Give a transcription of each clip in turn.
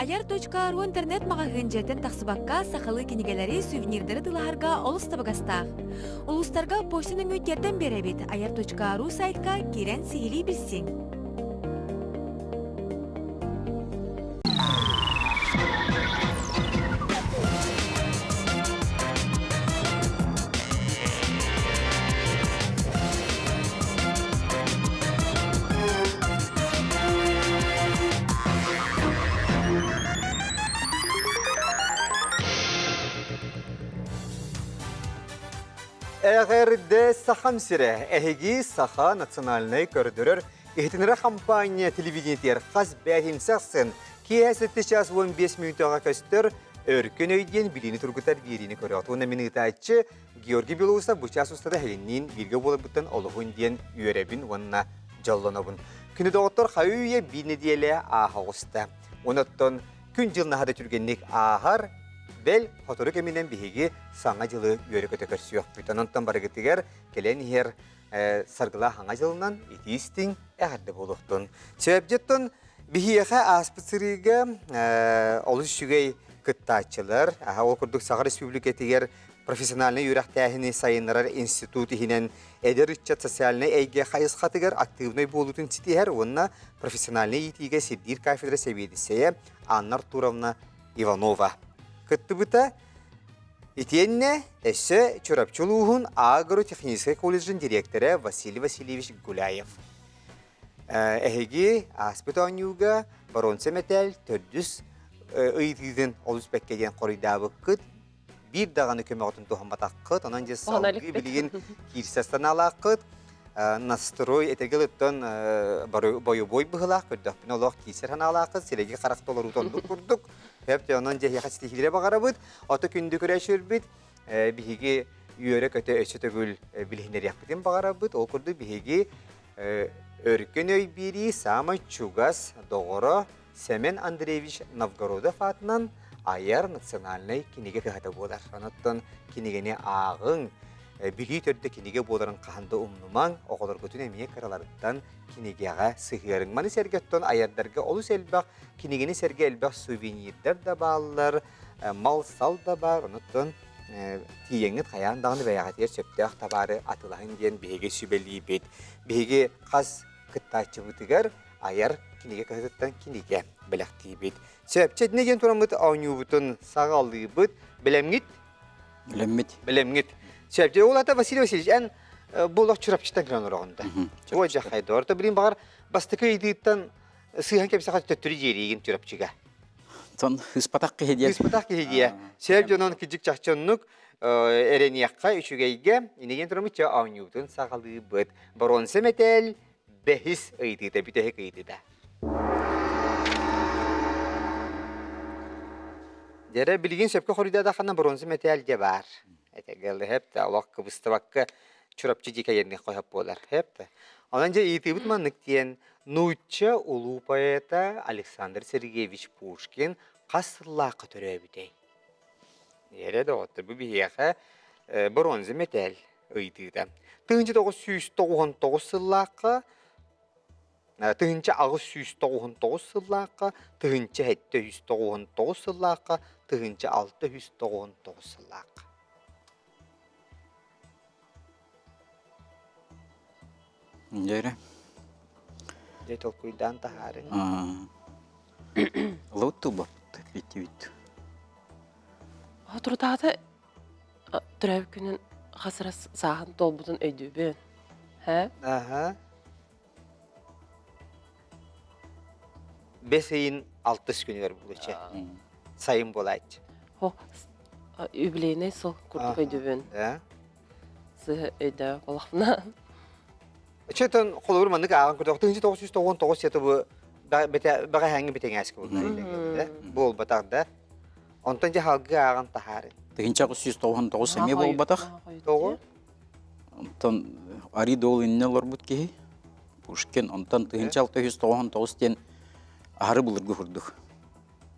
Айар.ру интернет-маҕаһыын дьиэтин тахсыбакка сахалыы кинигэлэри, сувенирдары тылаһарга олус табыгастаах. Улуустарга почта нөҥүө тиэрдэн биэрэбит. Айар.ру сайтка киирэн сиһилии билсиҥ. Эҕэрдэ Сахам сирэ! Эһиги Саха национальнай көрдөрөр иһитиннэрэр хампаанньа телевидениетигэр хас бээтинсэ ахсын киэһэ 7 час 15 мүнүүтэҕэ көстөр Өркөн өй диэн билиини тургутар биэриини көрөҕүт. Уонна мин ыытааччы Георгий Белоусов бу чаас устата эһигинниин бииргэ буоларбыттан олуһун диэн үөрэбин уонна дьоллонобун. Күнү доҕоттор хайы-үйэ биир нэдиэлэ ааһа оҕуста. Онон күн-дьыл наһаа да түргэнник ааһар, бэл сотору кэминэн биһиги саҥа дьылы үөрэ-көтө көрсүөхпүт. Онон барыгытыгар кэлэн иһэр саргылаах хаҥа дьылынан итии-истиҥ эҕэрдэ буолуохтун. Сөбдьөттөн биһиэхэ ааспыт сырыыга олус үчүгэй кыттааччылар, ол курдук Саха Республикатыгар профессиональнай үөрэхтээһини сайыннарар институт иһинэн эдэр ыччат социальнай эйгэ хайысхатыгар актыыбынай буолуутун ситиһэр уонна профессиональнай иитиигэ сирдиир кафедра сэбиэдиссэйэ Анна Артуровна Иванова кыттыбыта. Итиэннэ өссө Чурапчы улууһун агротехническай колледжын дириэктэрэ Василий Васильевич Гуляев. Эһиги ааспыт оонньууга боруонса мэтээл төрдүс ыйытыытын олус бэккэ диэн хоруйдаабыккыт. Биир даҕаны көмөҕүтүн туһамматаххыт, онон дьэ салгыы билигин киирсэ санаалааххыт. Настрой этэргэ бойобуой быһыылаах көрдөхпүнэ олох киирсэр санаалааххыт, сирэйгэ харах толоруута оннук курдук. Сөп онон дьэ эһиэхэ ситиһиилэри баҕарабыт. Ото күндү көрөөччүлэрбит биһиги үөрэ-көтө өссө төгүл билиһиннэриэхпитин баҕарабыт. Ол курдук биһиги Өркөн өй биэрии саамай чугас доҕоро Сэмэн Андреевич Новгородов аатынан айар национальнай кинигэ кыһата буолар. Онон кинигэни ааҕыҥ, билии төрдө кинигэ буоларын хаһан да умнумаҥ, оҕолоргутун эмиэ кыраларыттан кинигэҕэ сыһыарыҥ. Маны сэргэ оттон айардарга олус элбэх кинигэни сэргэ элбэх сувенирдэр да бааллар, мал-сал да баар, онуттан тиийэҥҥит хайаан даҕаны бэйэҕитигэр сөптөөх табаары атылаһын диэн биһиги сүбэлиибит. Биһиги хас кыттааччыбытыгар айар кинигэ кыһатыттан кинигэ бэлэхтиибит. Сөпчэ итиннэ диэн тураммыт оонньуубутун саҕалыыбыт. Бэлэмҥит? Бэлэммит. Бэлэмҥит. Сөпчэ ол ата Василий Васильевич, эн бу олох Чурапчыттан кэлэн олороҕун да. Ой, дьахайдор. Орто билин баҕар бастакы ыйытыыттан сыыһан кэпсэхэ төттөрү дьиэриигин Чурапчыга. Тон ыспатах киһи диэн. Ыспатах киһи диэ. Сөп дьонон кыдьык чахчоннук эрэниэххэ үчүгэйгэ инигин турамычча оонньуутун саҕалыыбыт. Боруонса мэтээл бэһис ыйытыыта, бүтэһик ыйытыыта. Дьэрэ билигин сөпкө хоруйдаатаххына боруонса мэтээл дьэ баар. Этэгэл хэп да олох кыбыстыбакка Чурапчы дьикэйэрник хойоп буолар. Хэп да. Онон дьэ ыйытыыбыт маннык диэн нуучча улуу поэта Александр Сергеевич Пушкин хас сыллаахха төрөөбүтэй? Эрэ доҕоттор, бу биһиэхэ бронза мэтээл ыйытыыта. 1999 сыллаахха 1899 сыллаахха, 1799 сыллаахха, 1699 сыллаахха. Дьэ Дьэ толкуйдаан таһаарыҥ. Лаут тылбаппыт биттибит. Соторутааҕыта төрөөбүт күнүн хас эрэ сааһын туолбутун өйдүүбүн. Һэ? Аха. Бэс ыйын алтыс күнүгэр булучча. Сайын буолааччы. Хо, юбилейный сыл курдук өйдүүбүн. Да. Сыһы өйдөөх олохпуна. Чөтөн холобур маннык ааҕан көрдөх 1999 сета бу бэҕэһээҥҥи битиҥээски буолла буолбатах да. Онтон дьэ халгы ааҕан таһаары. 1999 эмиэ буолбатах. Тоҕо? Онтон Ари Дол иннэ олорбут киһи Пушкин онтон 1699 диэн аһары былыргы курдук.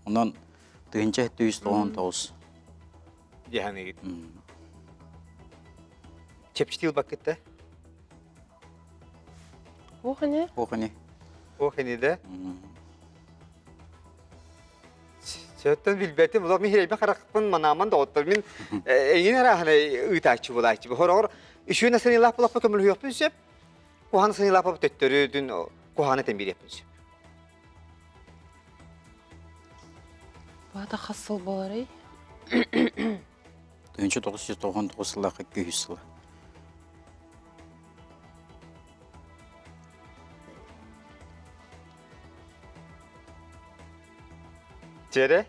Онон 1799 Дьаһаныгыт. Чэпчэтии ылбаккыт да? Ох ини. Ох ини. Ох ини да? Сөттөн билбэтим. Улах мин хирэйбин харахпын манааман доҕоттор. Мин эйин арааһына ыытааччы булааччы. Хороҕор үчүгэй настроениелаах булахпа көмөлөһүөхпүн сөп. Куһаҕан настроениелаах төттөрүтүн куһаҕаны этэн биэриэхпин сөп. Баата хас сыл буоларый? 1999 сыллаахха 200 сыла. Чэрэ,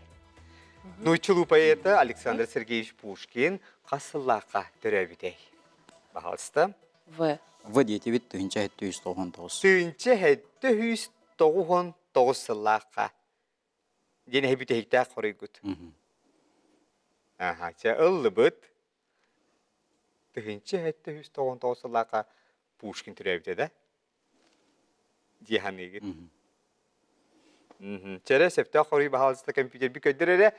нууччалуу поэта Александр Сергеевич Пушкин хас сыллаахха төрөөбүтэй? Баһаалыста. В. В диэтибит 1799. 1799 сыллаахха диэн эһи бүтэһиктээх хоруйгут. Аха, чэ ыллыбыт. 1799 сыллаахха Пушкин төрөөбүтэ да? Дии саныыгыт. Чэрэ, сөптөөх хоруй баһаалыста компьютерби көрдөр эрэ.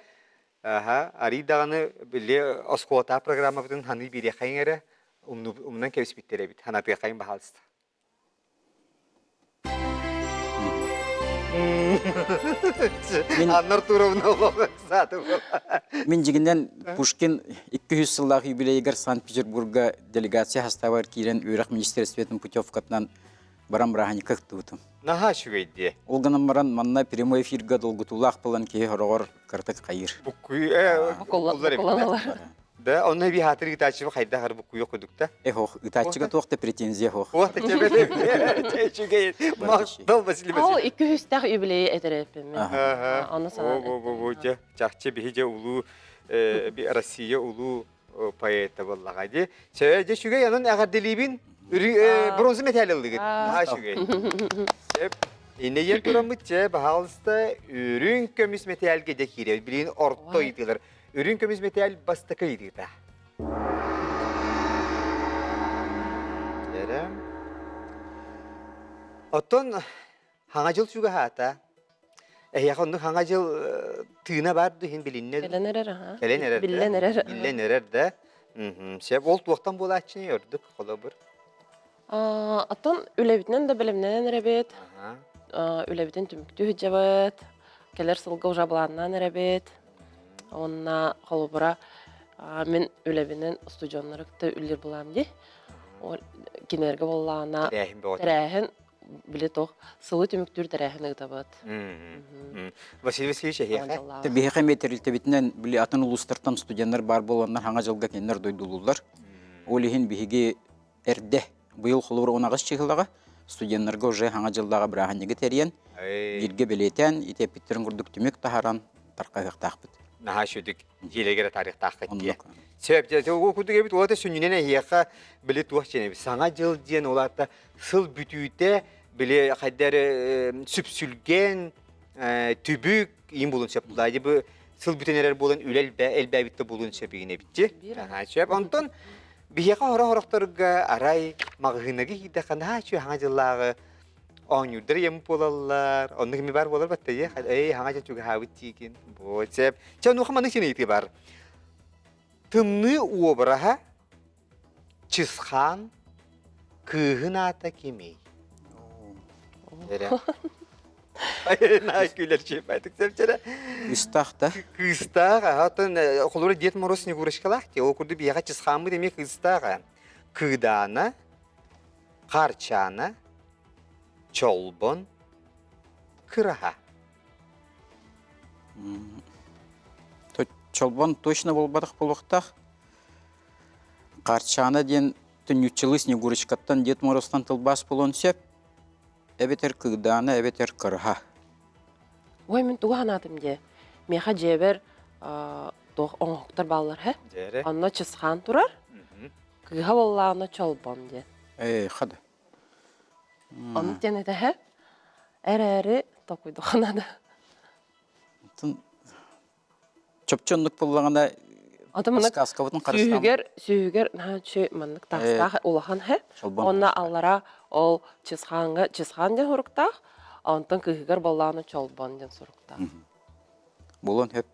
Аха, арый даҕаны били оскуолатаах программабытын ханыы биэриэххэйиҥ эрэ, умнан кэбиспиттэр эбит. Ханатыаххайын баһаалыста. Анна Артуровна олох сааты Мин дьигинэн Пушкин 200 сыллаах юбилейыгар Санкт-Петербурга делегация хастаабар киирэн үөрэх министерствотын путевкатынан баран бырааһынньыкка кыттыбытым. Наһаа үчүгэй дии. Ол гынан баран манна прямой эфирга долгутуулаах буолан киһи хороҕор кыратык хайыр. Буккуй буккуллар Да, онно би хаатыр ытааччы хайдах ар буккуйа кудукта. Эхох, ытааччыга туох да претензия хоох. Ох, үчүгэй. Махтал Василий Ол Васильевич. икки үстээх юбилейи этэрээппин мен. Аны санаан О, бо, бо, дьэ, чахчы биһи дьэ улуу Россия улуу поэта буоллаҕа дии. Чэ, дьэ үчүгэй, онон эҕэрдэлиибин. Бронза мэтээл ыллыгыт. Наһаа үчүгэй. Сөп. Инньэ тураммыт чэ, баһаалыста, үрүҥ көмүс мэтээлгэ дьэ киирэбит. Билигин орто ыйытыылар. Үрүҥ көмүс мэтээл бастакы ыйытыыта. Эрэ. Оттон хаҥа дьыл чугаһаата. Эһиэхэ оннук хаҥа дьыл тыына баар да иһин билиннэ. Кэлэн эрэр, аха. Кэлэн эрэр Биллэн эрэр. Биллэн эрэр да. Сөп. Ол туохтан буолааччыный ордук холобур? Оттон үлэбитинэн да бэлэмнэнэн эрэбит. Үлэбитин түмүктүү сылдьабыт. Кэлэр сылга уже былааннаан эрэбит. Уонна холобура мин үлэбинэн устудьуоннары кытта үлэлиир былаам дии. Кинилэргэ буоллаҕына тэрээһин били туох сылы түмүктүүр тэрээһин ыытабыт. Василий Васильевич эһиэхэ? Биһиэхэ эмиэ тэрилтэбитинэн били атын улуустартан студеннар баар буоланнар хаҥа дьылга кинилэр дойдулууллар. Ол иһин биһиги эрдэ быйыл холобур 18 чыһылаҕа студеннарга уже хаҥа дьыллааҕы бырааһынньыгы тэрийэн бииргэ бэлиэтээн ити эппиттэрин курдук түмүк таһааран тарҕаһыахтаахпыт. Наһаа үчүгдүк дьиэлэгэр тарыахтааххыт дии. Сөп, дьэ, ол курдук эбит, ол сүнньүнэн эһиэхэ били туох диэн эбит. Саҥа дьыл диэн ол аата сыл бүтүүтэ били хайда эрэ сүпсүлгэн, түбүк иин булун сөп булаа. Бу сыл бүтэн эрэр буолан үлэ элбээбит да булун сөп игин эбит дии. Сөп. Онтон биһиэхэ хоро-хорохторго арай маҕаһыынага киирдэххэ наһаа үчүгэй хаҥа дьыллааҕы оонньуурдар ийэм буолаллар. Оннук ими бар буолар батта эй хаҥа дьыл чугаһаабыт тиигин. Бу сөп. Чэ, онуоха маннык син ыйытыы бар. Тымныы уобараһа Чысхаан кыыһын аата кимий? Эрэ. Наһаа күлэр чиэппэтик сөпчэрэ. Кыыстаах да? Кыыстаах, оттон холура Дед Мороз Снегурочкалаах дии. Ол курдук биһиэхэ Чысхааммыт эмиэ кыыстаах. Кыыдаана, Харчаана, Чолбон, Кыраһа. Чолбон точно буолбатах буолуохтаах. Харчаана диэн түннүкчэлыы Снегурочкаттан Дед Морозтан тылбаас буолуон сөп. Эбэтэр Кыыдаана, эбэтэр Кыраһа. Ой, мин тугу санаатым диэ. Миэхэ дьиэбэр туох оҥоһуктар бааллар һэ. Онно Чысхаан турар. Кыыһа буоллаҕына Чолбон диэн. Ээ, хада. Оннук диэн этэһэ. Эрээри токуйдуххана да. Чопчу оннук буоллаҕына подсказкабытын харыстаан сүүһүгэр сүүһүгэр наһаа үчүгэй маннык таастаах улахан һэ. Онно аллара ол Чысхааҥҥа Чысхаан диэн суруктаах, онтон кыыһыгар буоллаҕына Чолбон диэн суруктаах. Буолуон сөп.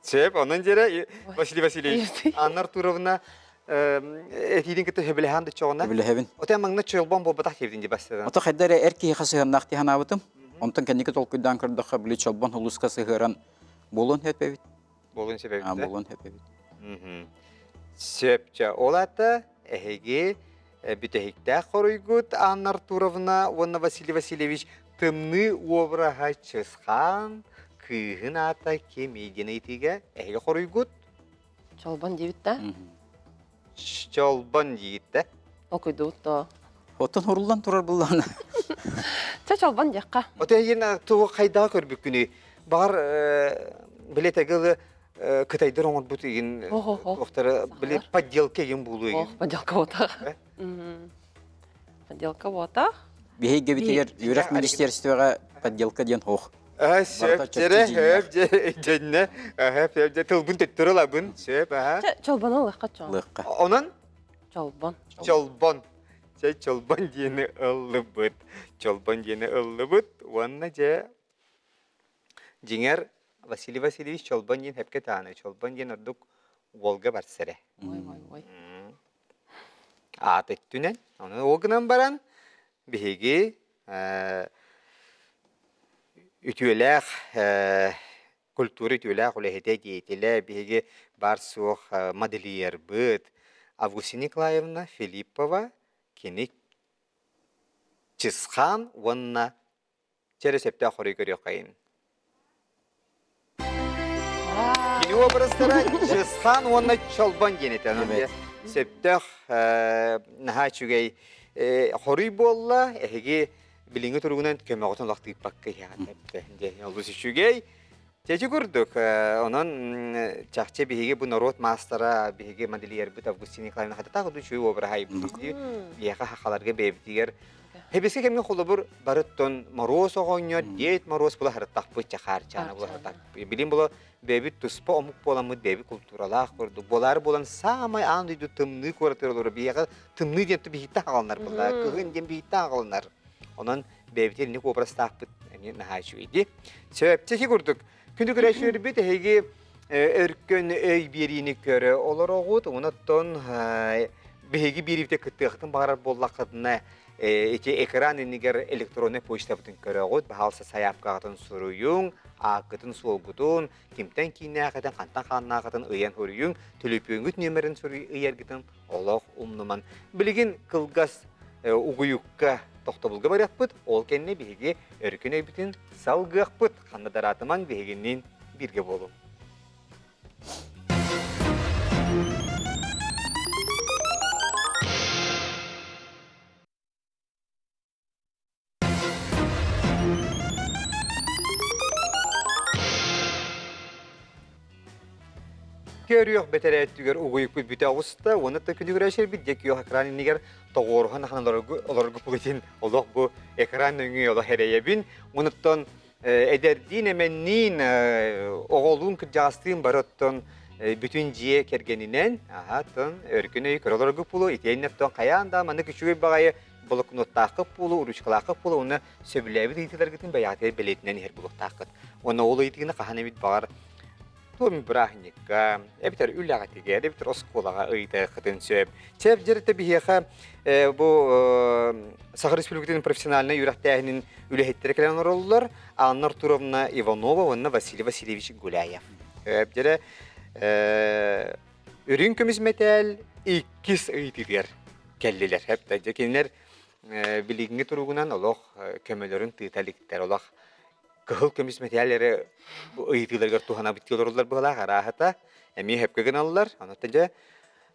Сөп, онон дьэрэ Василий Васильевич, Анна Артуровна этиитин кытта сөбүлэһэн да чоҕуна. Сөбүлэһэбин. Оте маҥна чолбон буолбатах диэбитин дии бастатан. Ото хайда эрэ эр киһиэхэ сыһыаннаах дии санаабытым. Онтон кэнники толкуйдаан көрдөххө, били Чолбон улууска сыһыаран буолуон сөп эбит. Буолуон сөп эбит. Буолуон сөп эбит. Сөп. Чэ, ол аата эһиги бүтэһиктээх хоруйгут Анна Артуровна уонна Василий Васильевич тымныы уобараһа Чысхаан кыыһын аата кимий диэн ыйытыыга эһиги хоруйгут Чолбон диэбит да? Чолбон диигит да? Окуйдубут то. Оттон уруллан турар буллаҕына. Чэ чолбон диэххэ. Ото эйиэн тугу хайдаҕа көрбүккүнүй? Баҕар билетегылы кытайдар оҥорбут игин туохтара били подделка игин буолуо игин. Ох, подделка буотах. Подделка буотах. Биһиги битигэр үөрэх министерствоҕа подделка диэн хоох. Сөп, дьэрэ, хөп, дьэннэ, хөп, тылбын төттөрү ылабын, сөп, аха. Чолбон ылыахха чол. Ылыахха. Онон? Чолбон. Чолбон. Чэ, чолбон диэни ыллыбыт. Чолбон диэни ыллыбыт. Уонна дьэ, дьиҥэр, Василий Васильевич Чолбон диэн хэпкэ тааны. Чолбон диэн ордук уолга барсар ээ. Ой, ой, ой. Аат өттүнэн. Ону ол гынан баран, биһиги үтүөлээх культура үтүөлээх үлэһитэ деятелэ биһиги баар-суох модельербыт Августина Николаевна Филиппова кини Чысхаан уонна чэрэ сөптөөх хоруй көрүөххэйин. Кини образтара Чысхаан уонна Чолбон диэн этэ. Онон сөптөөх наһаа үчүгэй хоруй буолла. Эһиги билиҥҥи туругунан көмөҕүтүн олох тыыппакка иһэҕит. Олус үчүгэй. Чэчи курдук, онон чахчы биһиги бу норуот маастара, биһиги модельербыт Августина Николаевна хататаах үчүгэй обраһа айбыт. Биһиэхэ хахаларга бэйэбитигэр Хэбиски кэмҥэ холобур барыттон Моруос оҕонньор, Дед Моруос була сырыттахпыт чахаарчаана була сырыттахпыт. Билин була бэйэбит туспа омук буоламмыт, бэйэбит култууралаах курдук. Буолаары буолан саамай аан дойду тымныы куоратыгар олорор. Биһиэхэ тымныы диэн биһиттэн аҕалынар буолла. Кыһын диэн биһиттэн аҕалынар. Онон бэйэбит инник образтаахпыт эмиэ наһаа үчүгэй Сөп, чэки курдук. Күндү көрөөччүлэрбит эһиги өркөн өй биэриини көрө олороҕут. Онон биһиги биэриибитэ кыттыахтын баҕарар буоллаххытына ити экран иннигэр электроннай почтабытын көрөҕүт. Баһаалса сайаапкаҕытын суруйуҥ, ааккытын-суолгутун, кимтэн кииннээхитин, хантан хааннаахытын ыйан суруйуҥ, төлөпүөҥҥүт нүөмэрин ыйаргытын олох умнуман. Билигин кылгас угуйукка тохтобулга барыахпыт, ол кэннэ биһиги өркөн өйбүтүн салгыахпыт. Ханна дараатымаҥ биһигинниин бииргэ буолуҥ. Көрүөх бэтэрээттүгэр угуйукпут бүтэ оҕуста уонна да күнүгүрэ сирбит дьэ күөх экран иннигэр тоҕуоруһан ахан олороргу пулытин олох бу экран нөҥүө олох эрэйэбин онуттан эдэрдиин эмэнниин оҕолуун кырдьаҕастыын бары оттон бүтүн дьиэ кэргэнинэн аха оттон өркөн өйү көрө олороргу пулу итиэннэ оттон хайаан да маннык үчүгэй баҕайы блокноттааххыт буолуо, ручкалааххыт буолуо уонна сөбүлээбит ыйытыыларгытын бэйэҕитигэр бэлиэтинэн иһэр буолуохтааххыт. Уонна ол ыйытыыны хаһан эмит баҕар туом бырааһынньыкка, эбэтэр үлэҕитигэр, эбэтэр оскуолаҕа ыйытыаххытын сөп. Чэп дьэрэтэ биһиэхэ бу Саха Республикатын профессиональнай үөрэхтээһинин үлэһиттэрэ кэлэн олороллор. Анна Артуровна Иванова уонна Василий Васильевич Гуляев. Дьэрэ үрүҥ көмүс мэтээл иккис ыйытыытыгар кэллилэр. Эптэ дьэ кинилэр билиҥҥи туругунан олох көмөлөрүн тыыта иликтэр. Олох кыһыл көмүс мэтээл эрэ ыйытыыларыгар туһанабыт дии олороллор быһалаах арааһата эмиэ сөпкө гыналлар. Онуттан дьэ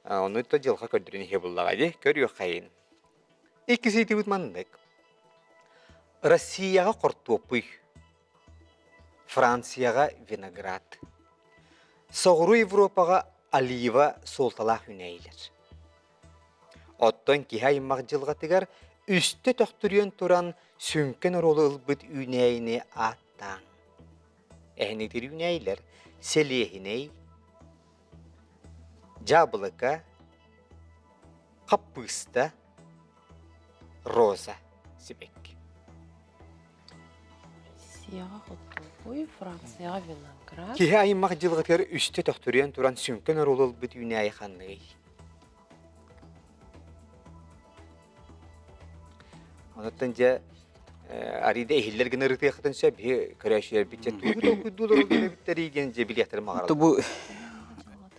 ону то дьылҕа көрдөрөн иһэ буллаҕа дии. Көрүөххэйин. Иккис ыйытыыбыт маннык. Россияҕа хортуоппуй, Францияҕа виноград, Соҕуруу Европаҕа олива суолталаах үүнээйилэр. Оттон киһи аймах дьылҕатыгар үстэ төхтүрүйэн туран сүҥкэн оруолу ылбыт үүнээйини ааттааҥ. Эһинитир үүнээйилэр сэлиэһинэй, дьаабылыка, хаппыыста, роза сибэкки. Россияҕа хотугуй, Францияҕа виноград. Киһи аймах дьылҕатыгар үстэ төхтүрүйэн туран сүҥкэн оруолу ылбыт үүнээйи ханныгый? Онуттан дьэ. Арида иһиллэр гына ырытыаххытын сөп, биһи көрөөччүлэрбит дьэ тугу толкуйдуулар эбиттэрий диэн дьэ билиэхтэрин баҕараллар. Бу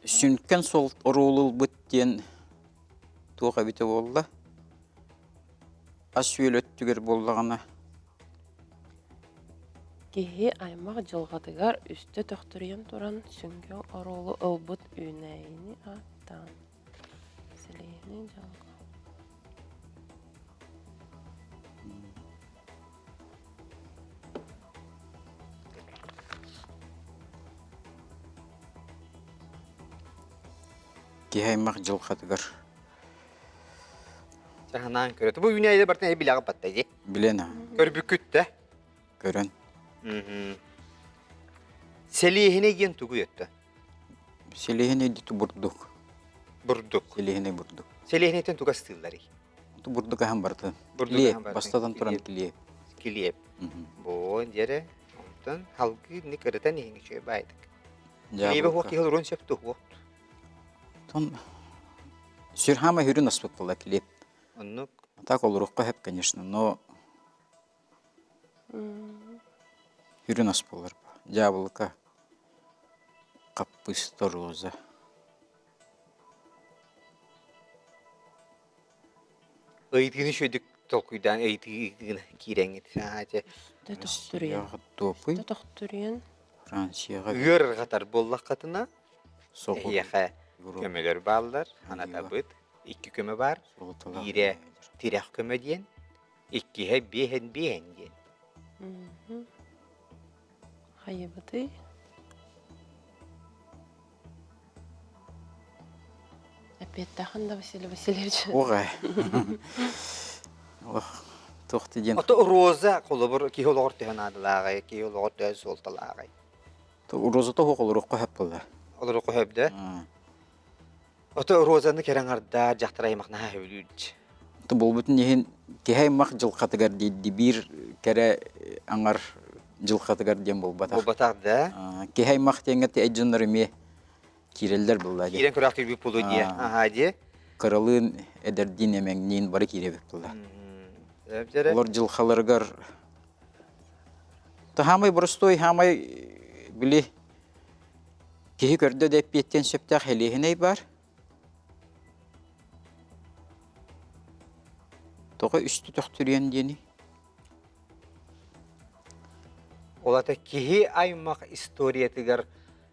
сүҥкэн суол оруолу ылбыт диэн туох эбитэ буолла? Ас-үөл өттүгэр буоллаҕына Киһи аймах дьылҕатыгар үстэ төхтүрүйэн туран сүҥкэн оруолу ылбыт үүнээйини ааттаан Сэлиэһинэй дьалга Киһи аймах дьылҕатыгар Чаһынаан көрө. Бу үүнээйилэр барытын билэҕит батта дии. Билэн Көрбүккүт да? Көрөн. Сэлиэһинэй диэн тугу өттө? Сэлиэһинэй дии бурдук. Бурдук. Сэлиэһинэй бурдук. Сэлиэһинэйтэн тугу астыылларый? Бурдук аһан барытын. Килиэп. Бастатан туран килиэп. Килиэп. Бу дьэрэ. Онтон халгыы ник ырытан иһиҥ үчүгэй баайдык. Килиэбэ хуох киһи олоруон сөп туһуох. Тон сүрхама хүрүн аспыт була килиэп. Оннук. Так олоруохха сөп, конечно, но Үрүн ас буолар. Дьаабылыка, хаппыыста, роза. Ыйытыыны үчүгэйдик толкуйдаан ыйытыыны киирэҥҥит. Төхтүрүйэн. Туопуй. Төхтүрүйэн. Францияҕа. Ыарырҕатар буоллаххытына, эһиэхэ көмөлөр бааллар, анатабыт. Икки көмө баар. Биирэ тирэх көмө диэн, Иккиһэ биэһэн биэһэн диэн. Хайыбытый? Эппиэттэхин да Василий Васильевич. Оҕа. Ох, туох диэн. Ото роза холобур киһи олоҕор төһө наадалааҕай, киһи олоҕор төһө суолталааҕай? Розата оһох олоруохха сөп буолла. Олоруохха сөп да? Ото розаны кэрэ аҥардаах дьахтар аймах наһаа сөбүлүүр. Буолбутун иһин киһи аймах дьылҕатыгар диэдди биир кэрэ аҥар дьылҕатыгар диэн буолбатах. Буолбатах да. Киһи аймах диэҥҥэ эй дьоннор эмиэ киирэллэр буолла дии. Киирэн көрөх киирбит буолуо дии. Аха дии. Кыралыын, эдэрдиин, эмэҥниин бары киирэбит буолла. Олор дьылҕаларыгар хаамай боростуой, хаамай били Киһи көрдө да эппиэттиэн сөптөөх элиэһинэй баар. Тоҕо үстэ төхтүрүйэн диэний? Ол ата киһи аймах историятыгар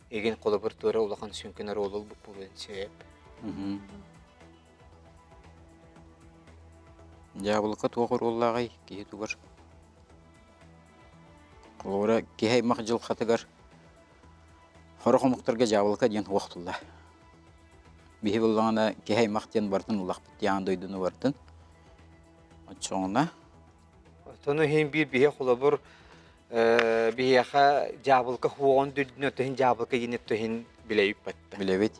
игин холобур туора улахан сүҥкэн оруолу ылбыт буолуон сөп. Дьаабылыка туох оруоллааҕый киһи тугар? Холобура, киһи аймах дьылҕатыгар Сорох омуктарга дьаабылыка диэн суох тылла. Биһи буллаҕына киһи аймах диэн барытын ыллахпыт дии аан дойдуну барытын. Оччоҕуна Оттон иһин биир биһи холобур биһиэхэ дьаабылыка хуоҕун дүрдүн оттон дьаабылыка диэн иһин билэбит батта. Билэбит.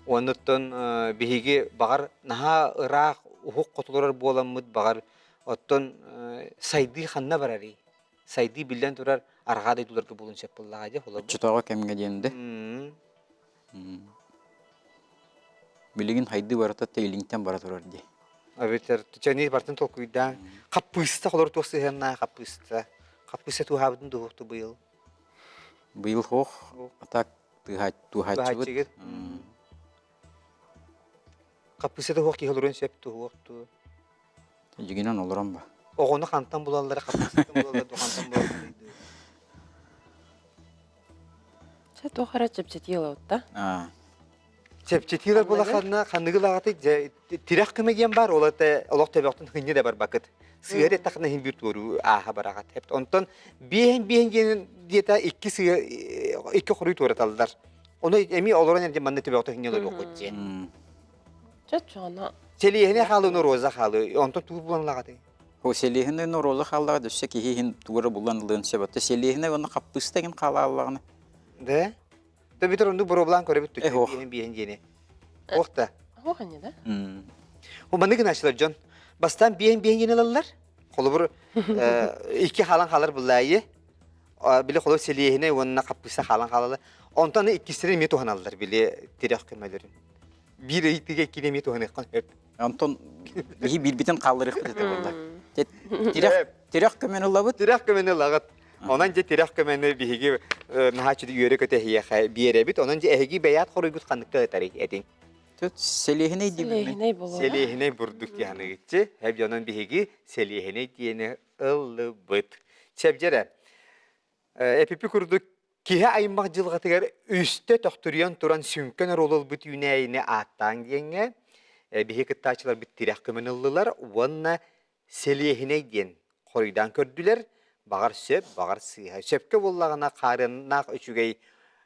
Оннуттан биһиги баҕар наһаа ыраах уһук хотуларар буоламмыт баҕар оттон сайдыы ханна барарый? Сайдыы биллэн турар арҕаа дойдуларга буолуон сөп буоллаҕа дии холобур. Оччотооҕу кэмҥэ диэн да. Билигин хайдыы барыта илиҥтэн бара турар дии. Эбэтэр чэни бартын толкуйдаан хаппыыста холор туох сыһыаннаах хаппыыста. Хаппыыста туһаабытын дуһуохту быйыл. Быйыл хоох, а так туһааччыбыт. Хаппыыста туһуох киһи олоруон сөп туһуох туу. Дьигинэн олорон ба. Оҕону хантан булаллара, хаппыыстан булаллар, хантан булаллар дуу. Чэ, туох эрэ чэпчэтии ылабыт да? Чэпчэтиилэр буолаханна ханныгы ылаҕытый дьэ тирэх көмө диэн баар ол это олох төбөҕүтүн хынньа да барбакыт. Сыһыар эттэххинэ иһин биир туоруу ааһа бараҕат. Онтон биэһин биэһин диэн диэтэ икки сыа икки хоруй туораталлар. Ону эмиэ олорон эрдэ манна төбөҕүтүн хынньа олоруоххут диэн. Чэ, чоно. Сэлиэһинэ хаалыыны роза хаалыы. Онтон тугу булан ылаҕытый? О, сэлиэһинэ роза хааллаҕа өссө киһи иһин тугу эрэ булан ылыан сөп. Оттон сэлиэһинэ уонна хаппыыста игин хаалааллаҕына. Да? Та бүтэр оннук боруобалаан көрөбүт түччэ биэһин биэһин диэни. Ох да. Ох ини да. О, маннык гынааччылар дьон. Бастаан биэһин биэһин диэни ылаллар. Холобур, икки хаалан хаалар буллаайы. Били холобур сэлиэһинэй уонна хаппыыста хаалан хаалалар. Онтон иккистэрин эмиэ туһаналлар били тирэх көмөлөрүн. Биир ыйытыыга иккини эмиэ туһаныахха сөп. Онтон биһи биирбитин хаалларыахпыт этэ буолла. Тирэх тирэх көмөнү ылабыт. Тирэх көмөнү ылаҕыт. Онон дьэ тирэх көмөнү биһиги наһаа үөрэ көтө эһиэхэ биэрэбит. Онон дьэ эһиги бэйэт хоруйгут ханныкка ытарый этиҥ. Тут сэлиэһинэй диибин. Сэлиэһинэй буолуо. Сэлиэһинэй бурдук диэханыгыччы. Хэп онон биһиги сэлиэһинэй диэни ыллыбыт. Чэбдьэрэ. Эпипи курдук Киһи аймах дьылҕатыгар үстэ төхтүрүйэн туран сүҥкэн оруолу ылбыт үүнээйини ааттааҥ диэҥҥэ биһи кыттааччыларбыт тирэх көмөнү ыллылар уонна сэлиэһинэй диэн хоруйдаан көрдүлэр. Баҕар сөп, баҕар сыыһа. Сөпкө буоллаҕына хаарыаннаах үчүгэй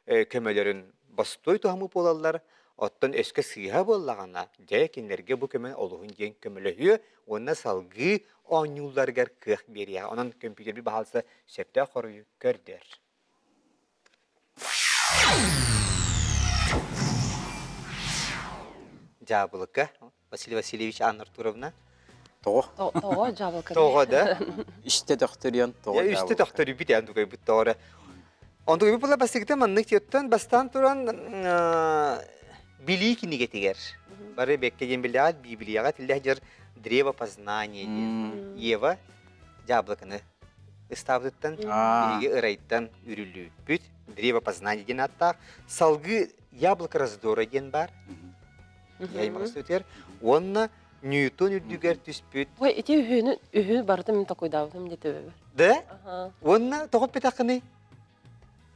көмөлөрүн бостуой туһаммыт буолаллар. Оттон өскө сыыһа буоллаҕына, дьэ кинилэргэ бу көмө олуһун диэн көмөлөһүө уонна салгыы оонньуулларыгар кыах биэриэҕэ. Онон көмпүүтэрбит баһаалыста сөптөөх хоруйу көрдөр. Дьаабылыка Василий Васильевич Анна Артуровна. Тоҕо? Тоҕо дьаабылыка. Тоҕо да? Үстэ төхтөрүйэн тоҕо Үстэ төхтөрүйбүт эн тугайбыт тоҕо Онтугайбыт була бастакыта маннык тиэттэн бастаан туран билии кинигэтигэр бары бэккэ диэн биллэҕит Библияҕа тиллэх дьар древо познания диэн Ева дьаабылыканы ыстаабытыттан биһиги ырайтан үрүллүүппүт древо познания диэн ааттаах салгыы яблоко раздора диэн баар аймах уонна Ньютон үрдүгэр түспүт Ой, ити үһүнү үһү барытын мин токуйдаабытым дии төбөбөр. Да? Уонна тоҕо эппэтэххиний?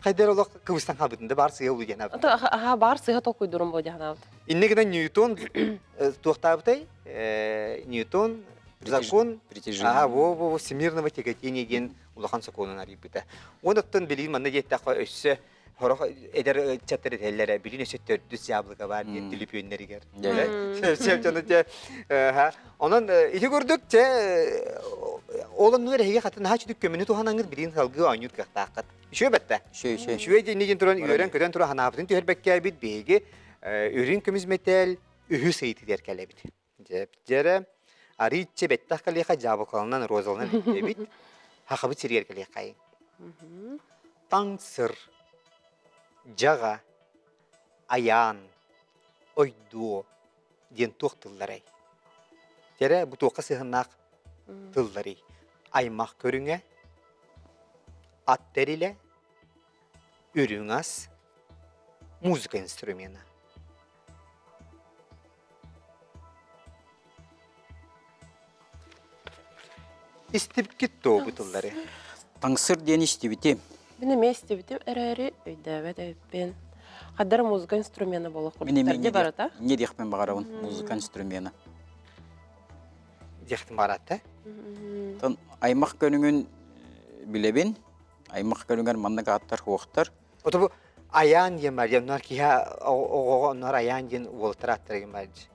Хайдар олох кыбыстан хаалбытын да баар сыыһа улуу диэн аабыт. Аха баар сыыһа толкуйдурум бу диэн аабыт. Инне гынан Ньютон туохтаабытай? Ньютон закон аха во во всемирного тяготения диэн улахан сокуонун арыйбыта. Онуттан билигин манна диэттэххэ өссө Хорох эдэр ыччаттар этэллэрэ билин өссө төрдүс яблоко баар диэн түлүпүөннэригэр. Сөп дьону те Онон ити курдук те ол оннугар эһиги хатын наһаа чүтүк көмөнү туһанаҥҥыт билигин салгыы оонньуур кыахтааххыт. Үчүгэй бэтте. Үчүгэй үчүгэй. Үчүгэй диэн туран үөрэн-көтөн туран ханаабытын түһэрбэккээбит биһиги үрүҥ көмүс мэтээл үһүс ыйытыгар кэлэбит. Дьэ, арыычча бэттэх кэлиэхэ дьаабылыкаланан розаланан бүтэбит. Хахабыт сиригэр кэлиэххэйиҥ. Таҥсыр, дьаҕа, айаан, ойдуо диэн туох тылларай? Дьэрэ, бу туохха сыһыаннаах тылларый? Аймах көрүҥэ, ат тэрилэ, үрүҥ ас, музыка инструмена. Истибиккит дуо бу тыллары? Таҥсыр диэн истибитим. Мин эмиэ истибитим эрээри өйдөөбөт эбиппин. Хаддар музыка инструмена буолуох Мин эмиэ курдуктар барыта. Не диэхпин баҕарабын музыка инструмена. Диэхтин баҕаратта. Тон аймах көрүҥүн билэбин. Аймах көрүҥэр маннык ааттар суохтар. Ото бу Айаан диэн бар диэн, киһи оҕоҕо оннор Айаан диэн уолаттар ааттара диэн бар дии.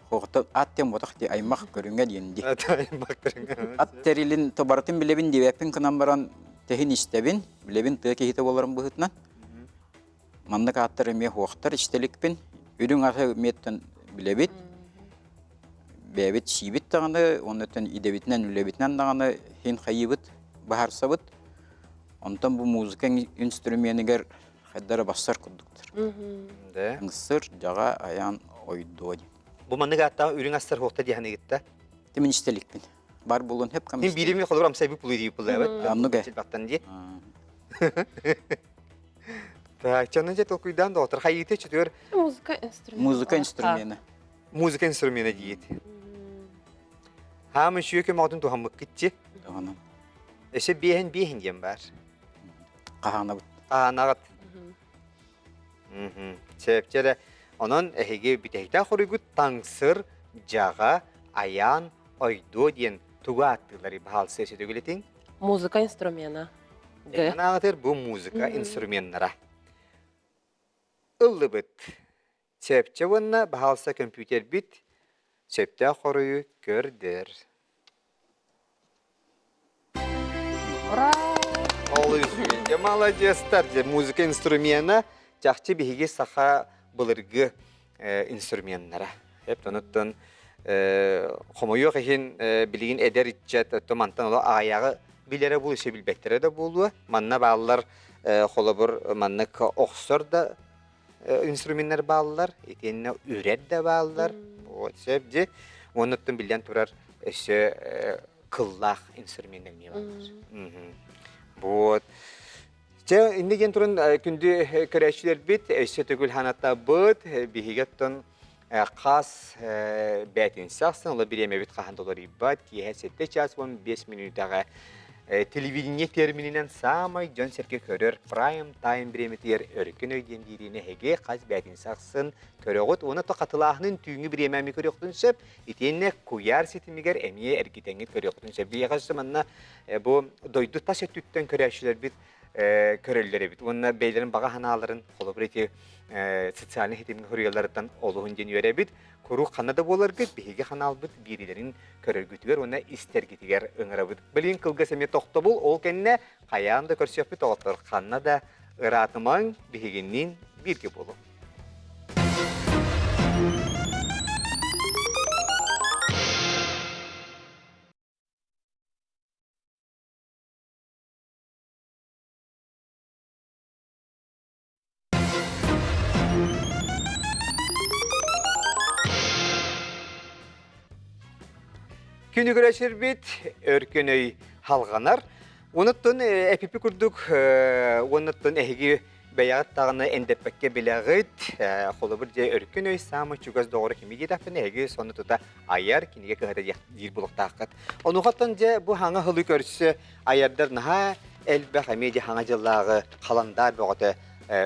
Хоҕото ат диэн ботох дии аймах көрүҥэ диэн дии. Аймах көрүҥэ. Ат тэрилин тобарытын билэбин диэбэппин гынан баран тэһин истэбин, билэбин тыа киһитэ буоларым быһыытынан. Маннык ааттар эмиэ суохтар истэликпин. Үрүҥ аты эмиэттэн билэбит. Бэйэбит сиибит даҕаны, оннуттан идэбитинэн, үлэбитинэн даҕаны хин хайыыбыт, баһарсабыт. Онтон бу музыка инструменыгар хайдара бассар курдуктар. Да. Ыңсыр, дьаҕа, айаан, ойдуо диэн. Бу маннык ааттаах үрүҥ астар хуохта диэхин ыгытта. Тимин истэликпин. Бар булун хеп кам. Мин биирими холобур амсайбы пулу диip буллаабат. Аннук э. Чилбактан дии. Так, чанын же толкуйдаан доҕоттор хайыыта чөтүөр Музыка инструмена. Музыка инструмена. Музыка инструмена диит. Хаамы сүйө көмөҕүтүн туһаммыккытчы. Туһанан. Өссө биэһин биэһин диэн баар. Хаһаанабыт. Хаһаанаҕыт. Сөп Онон эһиги бүтэһиктээх хоруйгут таҥсыр, дьаҕа, айаан, ойдуо диэн тугу ааттыылларый баһаалса өсөтөгүлэтиҥ? Музыка инструмена. Г. Анаатыр бу музыка инструменнара. Ыллыбыт. Сөпчө уонна баһаалса көмпүүтэрбит сөптөөх хоруйу көрдөр. Ура! Олус үчүгэй. Маладьыастар. Дьэ, музыка инструмена чахчы биһиги саха былыргы инструменнара. Эп онуттан хомойуох иһин билигин эдэр ыччат оттон мантан олох аҕыйаҕы билэрэ буолуо, өссө билбэттэрэ да буолуо. Манна бааллар холобур маннык охсор да инструменнар бааллар, итиэннэ үрэр да бааллар. Вот сөп дьи. Оннуттан биллэн турар өссө. кыллаах инструменнар эмиэ бааллар. Вот. Чэ, инни диэн туран күндү көрөөччүлэрбит, өссө төгүл ханатабыт, биһиги оттон хас бээтинсэ ахсын, ола бириэмэбит хаһан доларыйбат, киэһэ 7 час 15 мүнүүтэҕэ телевидение термининэн саамай дьон-сэргэ көрөр прайм тайм бириэмэтигэр өркөн өй диэн биэриини эһиги хас бээтинсэ ахсын көрөҕүт уонна то хатылааһынын түүҥҥү бириэмэ эмиэ көрүөххүтүн сөп итиэннэ куйаар ситимигэр эмиэ эргитэҥҥит көрүөххүтүн сөп биһиэхэ өссө манна бу дойду тас өттүттэн көрөөччүлэрбит көрөллөр эбит уонна бэйэлэрин баҕа санааларын холобур ити социальнай ситимҥэ суруйалларыттан олуһун диэн үөрэбит куруук ханна да буоларгыт биһиги ханаалбыт биэриилэрин көрөргүтүгэр уонна истэргитигэр ыҥырабыт билигин кылгас эмиэ тохтобул ол кэннэ хайаан да көрсүөхпүт оҕоттор ханна да ыраатымаҥ биһигинниин бииргэ буолуҥ Күнүгүрэ сирбит өркөн өй халҕанар. Онуттан эпипи курдук уоннаттан эһиги бэйэҕит даҕаны эндэппэккэ билэҕит. Холобур дьэ өркөн өй саамай чугас доҕоро кими диэтэхпинэ эһиги сонно тута айар кинигэ кыһата диир булуктааххыт. Онуохаттан дьэ бу хаҥа сылы көрсө айардар наһаа элбэх эмиэ дьэ хаҥа дьыллааҕы халандаар бөҕөтө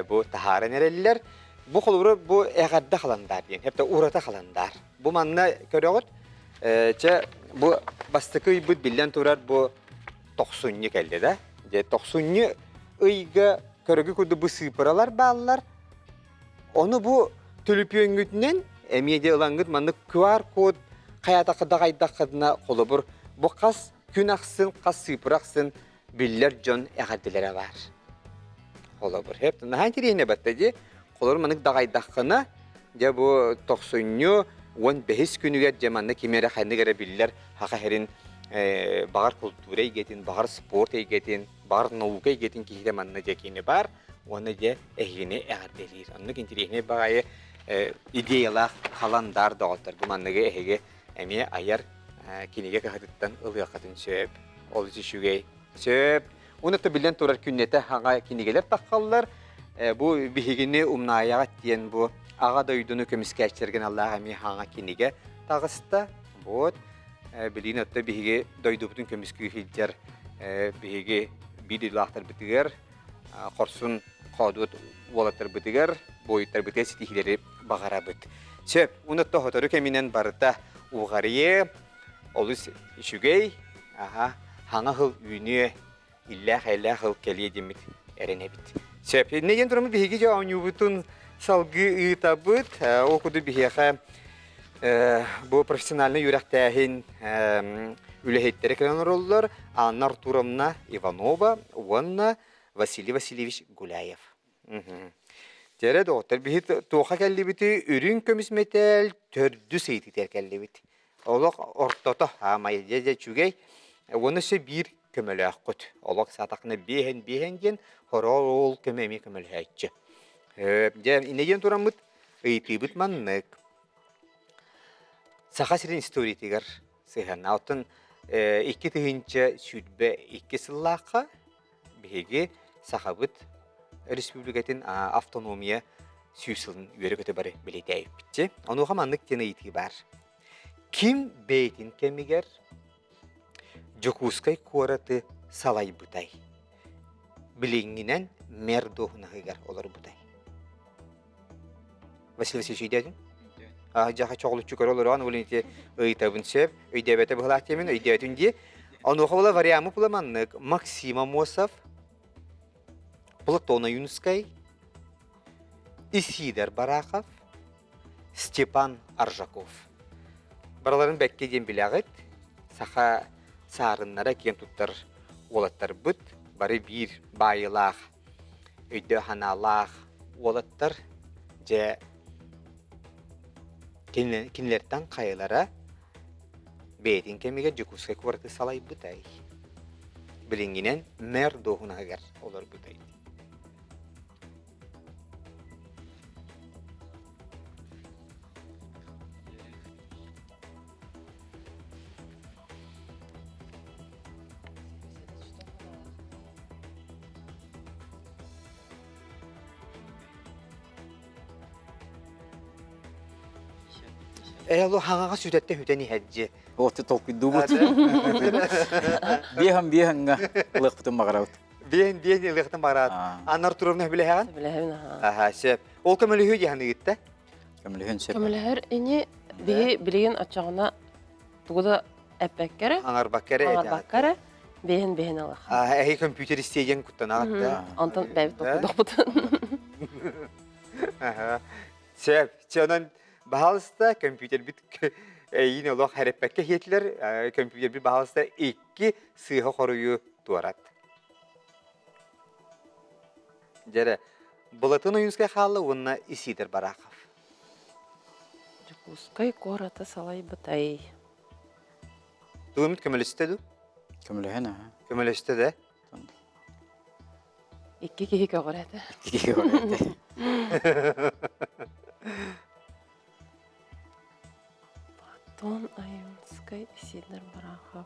бу таһааран эрэллэр. Бу холобура бу эҕэрдэ халандаар диэн, хэптэ урата халандаар. Бу манна көрөҕүт, чэ бу бастакы ыйбыт биллэн турар бу тохсунньу кэллэ да. Дьэ тохсунньу ыйга көрөгү курдук бу сыыпыралар бааллар. Ону бу төлөпүөҥҥүтүнэн эмиэ де ылаҥҥыт маннык QR-код хайаатахха даҕайдаххытына холобур бу хас күн ахсын, хас сыыпыра ахсын биллэр дьон эҕэрдэлэрэ баар. Холобур, хэп наһаа интэриэһинэй батта дии. Холобур маннык даҕайдаххына, дьэ бу тохсунньу 15 күнүгэр дьэ манна ким эрэ ханнык эрэ биллэр хаха сирин баҕар култуура эйгэтин, баҕар спорт эйгэтин, баҕар наука эйгэтин киһитэ манна дьэ кини баар уонна дьэ эһигини эҕэрдэлиир. Оннук интэриэһинэй баҕайы идеялаах халандаар доҕоттор. Бу манныгы эһиги эмиэ айар кинигэ кыһатыттан ылыаххытын сөп. Олус үчүгэй. Сөп. Уонна биллэн турар күннэтэ хаҥа кинигэлэр таххаллар. Бу биһигини умнаайаҕат диэн бу аҕа дойдуну көмүскээччилэргэ аналлаах эмиэ хаҥа кинигэ таҕыста. Вот. Билигин отто биһиги дойдубутун көмүскүү сылдьар биһиги биир дойдулаахтарбытыгар хорсун хоодуот уолаттарбытыгар, буойуттарбытыгар ситиһиилэри баҕарабыт. Сөп, уонна сотору кэминэн барыта уҕарыйы, олус үчүгэй, аха, хаҥа сыл үүнүө, иллээх-эйэлээх сыл кэлиэ диэммит эрэнэбит. Сөп, иннэ диэн тураммыт биһиги дьэ оонньуубутун салгыы ыытабыт. Ол курдук биһиэхэ бу профессиональнай үөрэхтээһин үлэһиттэрэ кэлэн олороллор Анна Артуровна Иванова уонна Василий Васильевич Гуляев. Дьэрэ доҕоттор, биһи туоха кэллибити үрүҥ көмүс мэтээл төрдүс ыйытыытыгар кэллибит. Олох ортото аамай дьэ дьэ үчүгэй. Уонна өссө биир көмөлөөххүт. Олох саатахына биэһэн биэһэн диэн хороор ол көмө эмиэ көмөлөһөөччү. Дьэ иннэ диэн тураммыт ыйытыыбыт маннык. Саха сирин историятыгар сыһыаннаах. Оттон 2022 сыллаахха биһиги Сахабыт Республикатын автономия сүүс сылын үөрэ-көтө бары бэлиэтээбиппит. Онуоха маннык диэн ыйытыы баар. Ким бэйэтин кэмигэр Дьокуускай куораты салайбытай? Билиҥҥинэн мэр дуоһунаһыгар олорбутай? Василий Васильевич өйдөөтүн? Дьаха чоҕулуччу көрө олорон ол ити ыйытабын сөп, өйдөөбөтө быһылаах диэмин өйдөөтүн дии. Онуоха була вариамы була маннык Максим Амосов, Платон Ойунскай, Исидор Барахов, Степан Аржаков. Барыларын бэккэ диэн билэҕит. Саха саарыннара киэн туттар уолаттарбыт бары биир баайылаах өйдөөх-санаалаах уолаттар дьэ кинилэртэн хайалара бэйэтин кэмигэр Дьокуускай куораты салайбытай? Билиҥҥинэн мэр дуоһунаһыгар олорбутай? Ээ, хаҥаҕа сүтэттэ хүтэн иһэрдьи. Оты толкуйдуубут. Биэһэн биэһэҥҥэ ылыахпытын баҕарабыт. Биэһэн биэһэн ылыахтын баҕарабыт. Анна Артуровна билэһэҕин? Билэһэбин аха. Аха, сөп. Ол көмөлөһүө диэһэн ыйытта. Көмөлөһүөн сөп. Көмөлөһөр ини биһи билигин оччоҕуна тугу да эппэккэ эрэ, Аҥарбакка эрэ аҥарбакка эрэ биэһин биэһин ылах. Эһи компьютер истиэгэн куттанаҕыт да. Онтон бэйэбит толкуйдуохпут. Сөп. Чэ, онон баһаалыста компьютербит эйиин олох хэрэппэккэ иһиэтилэр. Компьютербит баһаалыста икки сыыһа хоруйу туорат. Дьэрэ, Былатын Ойуунскай хаалла уонна Исидор Барахов. Дьокуускай куораты салайбытай. Тугумут көмөлөстө дуу? Көмөлөһөн аха. Көмөлөстө да? Икки киһи көҕүрэтэ. Икки киһи көҕүрэтэ. Платон Ойунскай, Сидор Барахов.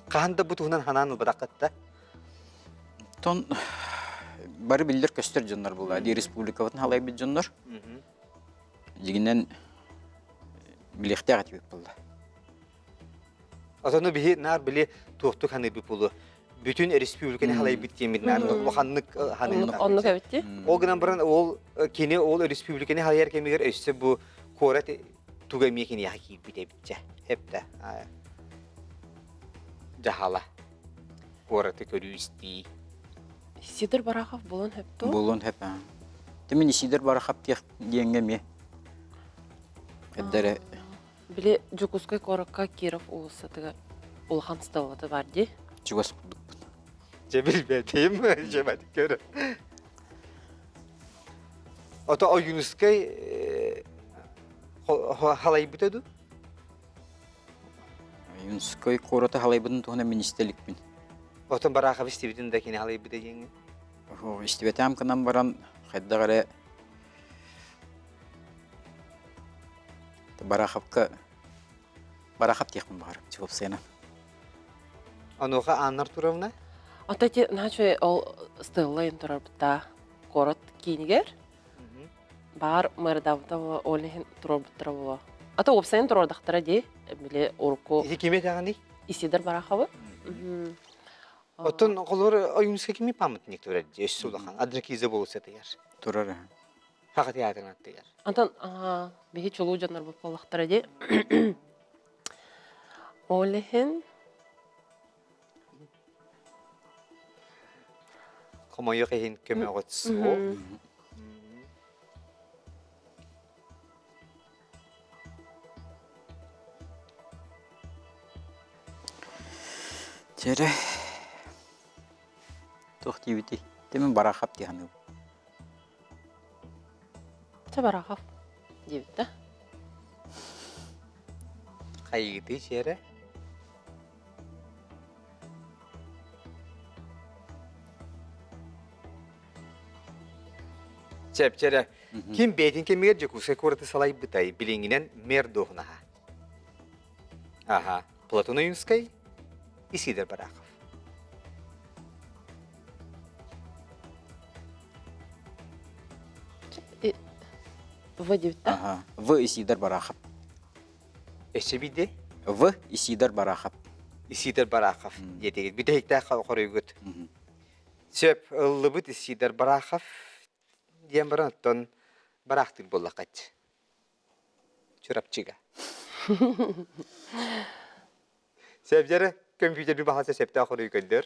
Хаһан да бу туһунан ханаан ылбатаххыт да? Тон бары биллэр көстөр дьоннор буолла. Ди республикабытын халайбыт дьоннор. Дьигинэн билиэхтээх этибит буолла. Отону биһи наар били туохтук ханыйбыт буолуо. Бүтүн республиканы халайбыт диэммит наар улаханнык ханыйбыт. Оннук эбит Ол гынан баран ол кини ол республиканы халайар кэмигэр өссө бу куорат туга эмиэ киниэхэ киирбит эбитчэ. Эптэ. Дьаһала. Куораты көрүү-истии. Сидор Барахов буолуон сөп дуо? Буолуон сөп. Тимин Исидор Барахов диэҥҥэ эмиэ эрдэрэ Били Дьокуускай куоракка Киров уулуссатыгар улахан стеллата бар дии. Чугас курдукпун. Дьэ билбэтим, дьэ көр. Ото Ойуунускай халайбыта дуу? Ойуунускай куораты халайбытын туһунан мин истэ иликпин. Отон Барахов истибитин да кини халайбыта диэҥҥин? Истибэтэм гынан баран хайдах эрэ Бараховка Барахов диэхпин баҕарам чуопсайынан. Онуоха Анна Артуровна? Ата ити наачы ол стелла турарбыта куорат киинигэр баар мэрдабыта ол иһин туруорбуттара буолуо. Ата уопсайын туруордахтара дии, били урукку Ити кими этэҕиний? Исидор Бараховы. Оттон холор Ойуунскай кими памятник турар дии, өссө улахан Адракиза болуссатыгар. Турар. Саха театрын аттыгар. Антон биһи чулуу дьоннорбут буоллахтара дии. Ол иһин Хомойуох иһин көмөҕүт суох. Чэрэ туох диибитий? Тимин Барахов дии саныыбын. Чэ Барахов диэбит да. Хайыытый чэрэ? Чэпчэрэ. Ким бэйэтин кэмигэр Дьокуускай куораты салайбытай, билиҥҥинэн мэр дуоһунаһа. Аха, Платон Ойуунскай, Исидор Барахов. В диэбит да? Аха, В Исидор Барахов. Өссө биирдэ? В Исидор Барахов. Исидор Барахов диэтигит. Бүтэһиктээх хоруйгут. Сөп, ыллыбыт Исидор Барахов диэн баран оттон бараахтыыр буоллаххат. Чурапчыга. Сөп дьэрэ, компьютерби баһаса сөптөөх хоруй көрдөр.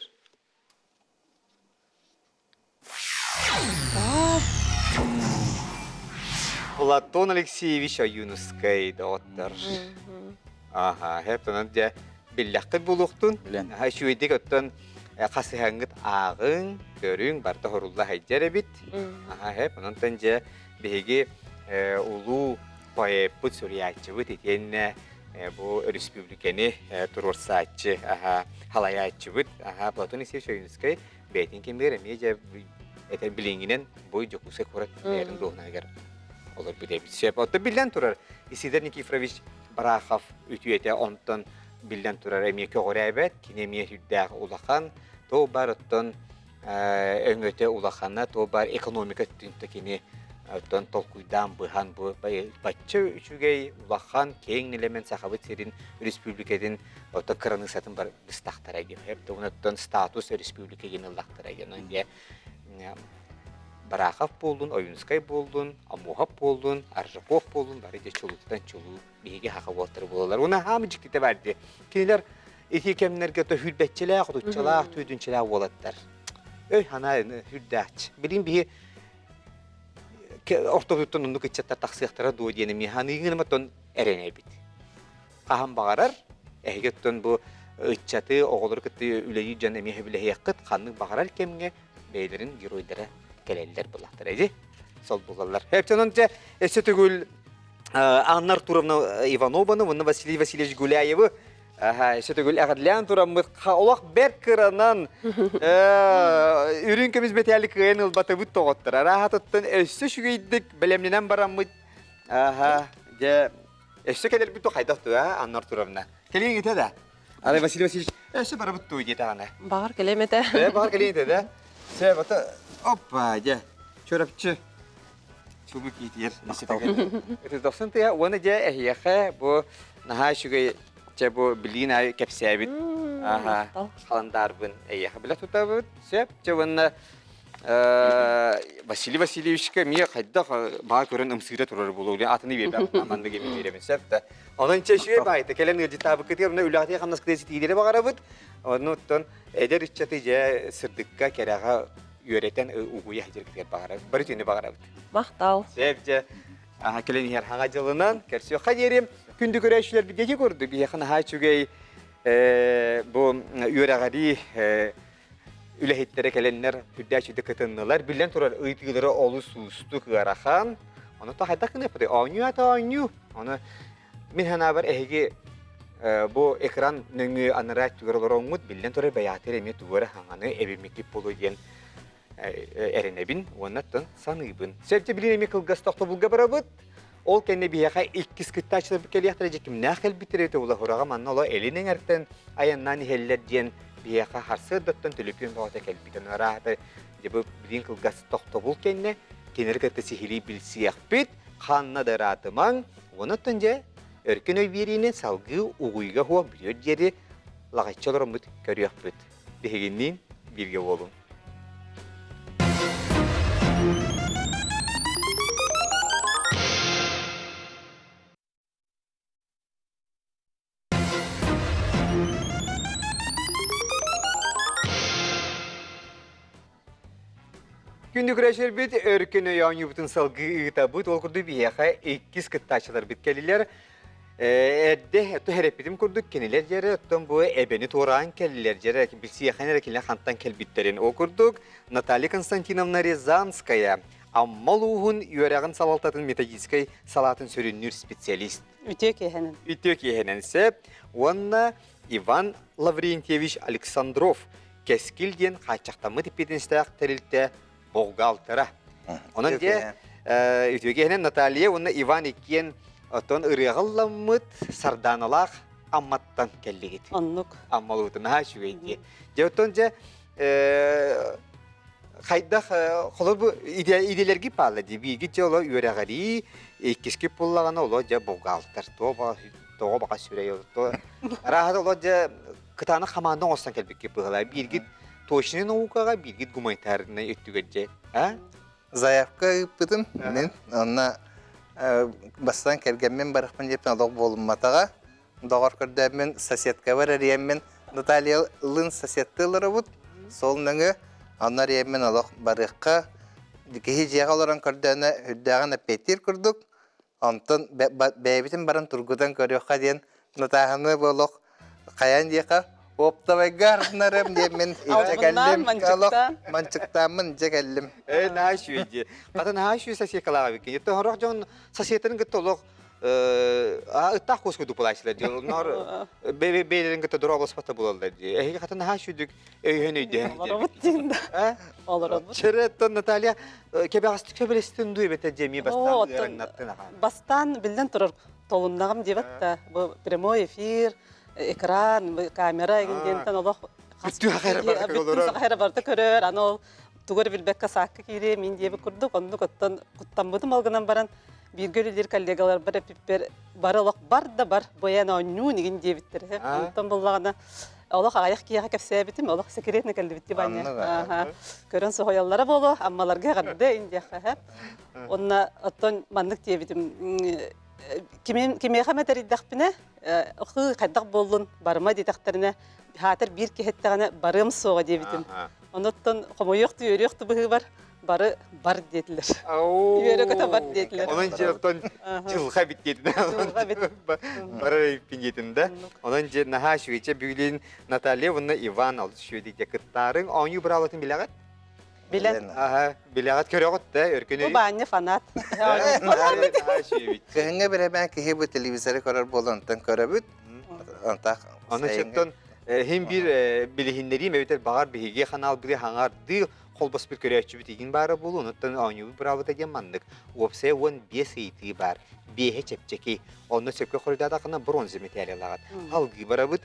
Платон Алексеевич Ойуунускай доҕоттор. Аха, хэп онон дьэ биллэххит буолуохтун. Билэн. Аха, үчүгэйдик оттон хасыһаҥҥыт ааҕыҥ, көрүҥ, барыта хорулла сылдьар эбит. Аха, хэп онон дьэ биһиги улуу поэппыт, суруйааччыбыт итиэннэ бу өрөспүүбүлүкэни туруорсааччы, аха, халайааччыбыт, аха, Платон Алексеевич Ойуунускай бэйэтин кэмигэр эмиэ дьэ этэр билиҥҥинэн бу Дьокуускай куорат мэрин дуоһунаһыгар олорбут эбит. Сөп. Оттон биллэн турар, Исидор Никифорович Барахов үтүөтэ онтон биллэн турар эмиэ көҕүрээбэт, кини эмиэ сүрдээх улахан, то бар оттон. өҥөтө улахана, то бар экономика өттүн кини оттон толкуйдаан быһан бу бачча үчүгэй улахан киэҥ нэлэмэн Сахабыт сирин республикатын оттон кыраныысатын бар быстахтара диэн оттон статус республика диэн ыллахтара диэн дьэ Барахов буоллун, Ойунскай буоллун, Амуохап буоллун, Аржаков буоллун бары дьэ чулууттан чулуу биһиги саха уолаттара буолаллар. Уна хаам дьиктитэ бар дии. Кинилэр ити кэмнэргэ то хүрбэччилээх, отуччалаах, түүдүнчэлээх уолаттар. Өй ханаа хүрдээч. Билин биһи ортотуттан оннук ыччаттар тахсыахтара дуо диэн эмиэ ханыыгын оттон эрэнэбит. Хаһан баҕарар эһиги оттон бу ыччаты, оҕолору кытта үлэлиир дьон эмиэ сөбүлэһиэххит, ханнык баҕарар кэмҥэ бэйэлэрин геройдара кэлэллэр булахтара ди сол булаллар. Эптен дьэ өссө төгүл Анна Артуровна Иванованы уонна Василий Васильевич Гуляевы өссө төгүл эҕэрдэлээн тураммыт олох бэрт кыранан үрүҥ көмүс мэтээли кыайан ылбатыбыт тоҕоттор. Арааһатыттан өссө үчүгэйдик бэлэмнэнэн бараммыт дьэ өссө кэлэрбит хайдах туа Анна Артуровна. Кэлиҥ итэ да. Арай Василий Васильевич өссө барабыт туй диэтэҕинэ. Баҕар кэлиэм этэ. Э, баҕар кэлиэм этэ да. Сэ, бата, оппа, дьэ, чөрөпчү. Чулуу киитиэр. Ити дохсун тыа, уонна дьэ эһиэхэ бу наһаа үчүгэй чэ бу билиин аайы кэпсээбит. Аха, халандаарбын эйиэхэ билэ тутабыт. Сөп, чэ уонна Василий Васильевичка эмиэ хайдах баа көрөн ымсыыра турар буолуо атыны биэрбэт маннык эми биэрэбин сөп да онон чэ үчүгэй баайта кэлэн ыалдьыттаабыккытыгар мына үлэҕитигэр хамнаскытыгар ситиилэри баҕарабыт ону оттон эдэр ыччаты дьэ сырдыкка кэрэҕэ үөрэтэн угуйа сылдьаргытыгар баҕарабыт бары үтүөнү баҕарабыт махтал сөп дьэ кэлэн иһэр хаҥа дьылынан көрсүөххэ диэри күндү көрөөччүлэрбит диэки курдук биһиэхэ наһаа үчүгэй бу үөрэҕирии үлэһиттэрэ кэлэннэр үрдээх үчүгэй кытыннылар. Биллэн турар, ыйытыылара олус уустук, ыарахан. Ону та хайдах гыныахпытый? Оонньуу аата оонньуу. Ону мин санаабар эһиги бу экран нөҥүө анараа өттүгэр олороҥҥут, биллэн турар, бэйэҕитигэр эмиэ тугу эрэ хаҥаны эбиммиккит буолуо диэн эрэнэбин уонна оттон саныыбын. Сөп билин эмиэ кылгас тохтобулга барабыт. Ол кэннэ биһиэхэ иккис кыттааччыларбыт кэлиэхтэрэ дьэ кимнээх кэлбиттэрэ эбитэ буолла хураҕа манна оло элин эҥэртэн айаннаан иһэллэр диэн биһиэхэ харсыардаттан төлөпүөн бөҕөтө кэлбит. Аны арааһата дьэ бу билин кылгас тохтобул кэннэ кинилэри кытта сиһилии билсиэхпит, ханна да ыраатымаҥ, уонна оттон дьэ өркөн өй биэриини салгыы угуйга хуо бүтүөр диэри лаҕаччы олороммут көрүөхпүт. Биһигинниин бииргэ буолуҥ. Күндү күрэшербит өркөн өй оонньуубутун салгыы ыытабыт. Ол курдук биһиэхэ иккис кыттааччыларбыт кэлилэр. Эрдэ түһэрэппитим курдук кинилэр дьэрэ оттон бу эбэни туораан кэллилэр дьэрэ билсиэххин эрэ кинилэр хантан кэлбиттэрин. Ол курдук Наталья Константиновна Рязанская Амма улууһун үөрэҕин салалтатын методическай салаатын сүрүннүүр специалист. Үтүө киэһэнэн. Үтүө киэһэнэн сөп. Уонна Иван Лаврентьевич Александров Кэскил диэн хааччахтаммыт эппиэтинэстээх тэрилтэ бухгалтера. Онон дьэ үтүө киһинэн Наталья уонна Иван иккиэн оттон ырыаҕа ылламмыт сардааналаах Амматтан кэллигит. Оннук. Аммалыытын наһаа үчүгэй дии. Дьэ оттон дьэ хайдах холобур идэлэрги паалла дии бииргит дьэ оло үөрэҕэрии иккискит буллаҕына оло дьэ бухгалтер тоҕо баҕа сүрэй арааһа оло дьэ кытаанах хамаанда оҥостон кэлбиккит быһалаа бииргит точнай наукаҕа бииргит гуманитарнай өттүгэр дьэ а Заявка ыыппытым мин онно бастаан кэргэммин барахпын диэппин олох буолумматаҕа доҕор көрдөөммүн соседкабар эрийэммин Натальялыын соседтыы олоробут сол нөҥүө онно эрийэммин олох барыахха киһи дьиэҕэ олорон көрдөөнө үрдээҕин эппиэттиир курдук Онтон бэйэбитин баран тургутан көрүөххэ диэн Натааһаны бу олох хайаан диэхэ оптовайга арынарым диэммин илдьэ кэллим. Олох манчыктааммын илдьэ кэллим. Ээ наһаа үчүгэй дии. Хата наһаа үчүгэй соседкалаах эбиккин. Итте сорох дьон соседтарын кытта олох ыттаах куос курдук булааччылар дии. Онноор бэйэлэрин кытта дорооболоспот да буолаллар дии. Эһиги хата наһаа үчүгүйдүк өйөһөн өйдөһөн Олоробут диин да. Олоробут. Чэрэ Наталья кэбэҕэстик сөбүлэстин дуу эбэтэр дьэ эмиэ бастаан ыараҥнаттын ахан. Бастаан биллэн турар толуннаҕым диэбэт да бу прямой эфир, экран, камера эгин диэнтэн олох Бүттүү саха эрэ барыта Бүттүү саха эрэ барыта көрөр, аны ол тугу эрэ билбэккэ саакка киириэ мин диэбит курдук, оннук оттон куттаммытым ол гынан баран бииргэ үлэлиир коллегаларбар эппиппэр бары олох бар да бар, быйан оонньуун игин диэбиттэр. Онтон буллаҕына олох аҕыйах киһиэхэ кэпсээбитим, олох секретно кэллибит дии Ваня. Көрөн соһуйаллара буолуо, аммаларга эҕэрдэ индиэххэ. Онно оттон маннык диэбитим, кимиэхэ эмэ тэрийдэхпинэ, ыы хайдах буоллун, барыма диэтэхтэринэ, хаатар биир киһи эттэҕинэ барыам суоҕа диэбитим. Онуттан хомойуох да үөрүөх да быһыыбар бары бар диэтилэр. Үөрэ-көтө бар диэтилэр. Онон дьэ оттон дьылҕа эбит диэтин. Дьылҕа эбит. Барар эбиппин диэтин да. Онон дьэ наһаа үчүгэй. Бүгүн Наталья уонна Иван олус үчүгэйдик дьэ кыттаарыҥ. Оонньуу быраабылатын билэҕит? Билэн. Аха, билэҕит көрөҕүт да өркөн Бу баанньа фанат. Кыһыҥҥы бирэбээн киһи бу телевизоры көрөр буолан онтон көрөбүт. Антах Аны чөптөн хин бир билиһиннэриим эбэтэр баҕар биһиги ханаалбыты хаҥардыы холбоспут көрөөччүбүт игин баара буолуо онуттан оонньуубут быраабыта диэн маннык уопсайа 15 ыйытыы баар биэһэ чэпчэки онно сөпкө хоруйдаатаххына бронза мэтээли ылаҕыт алгыы барабыт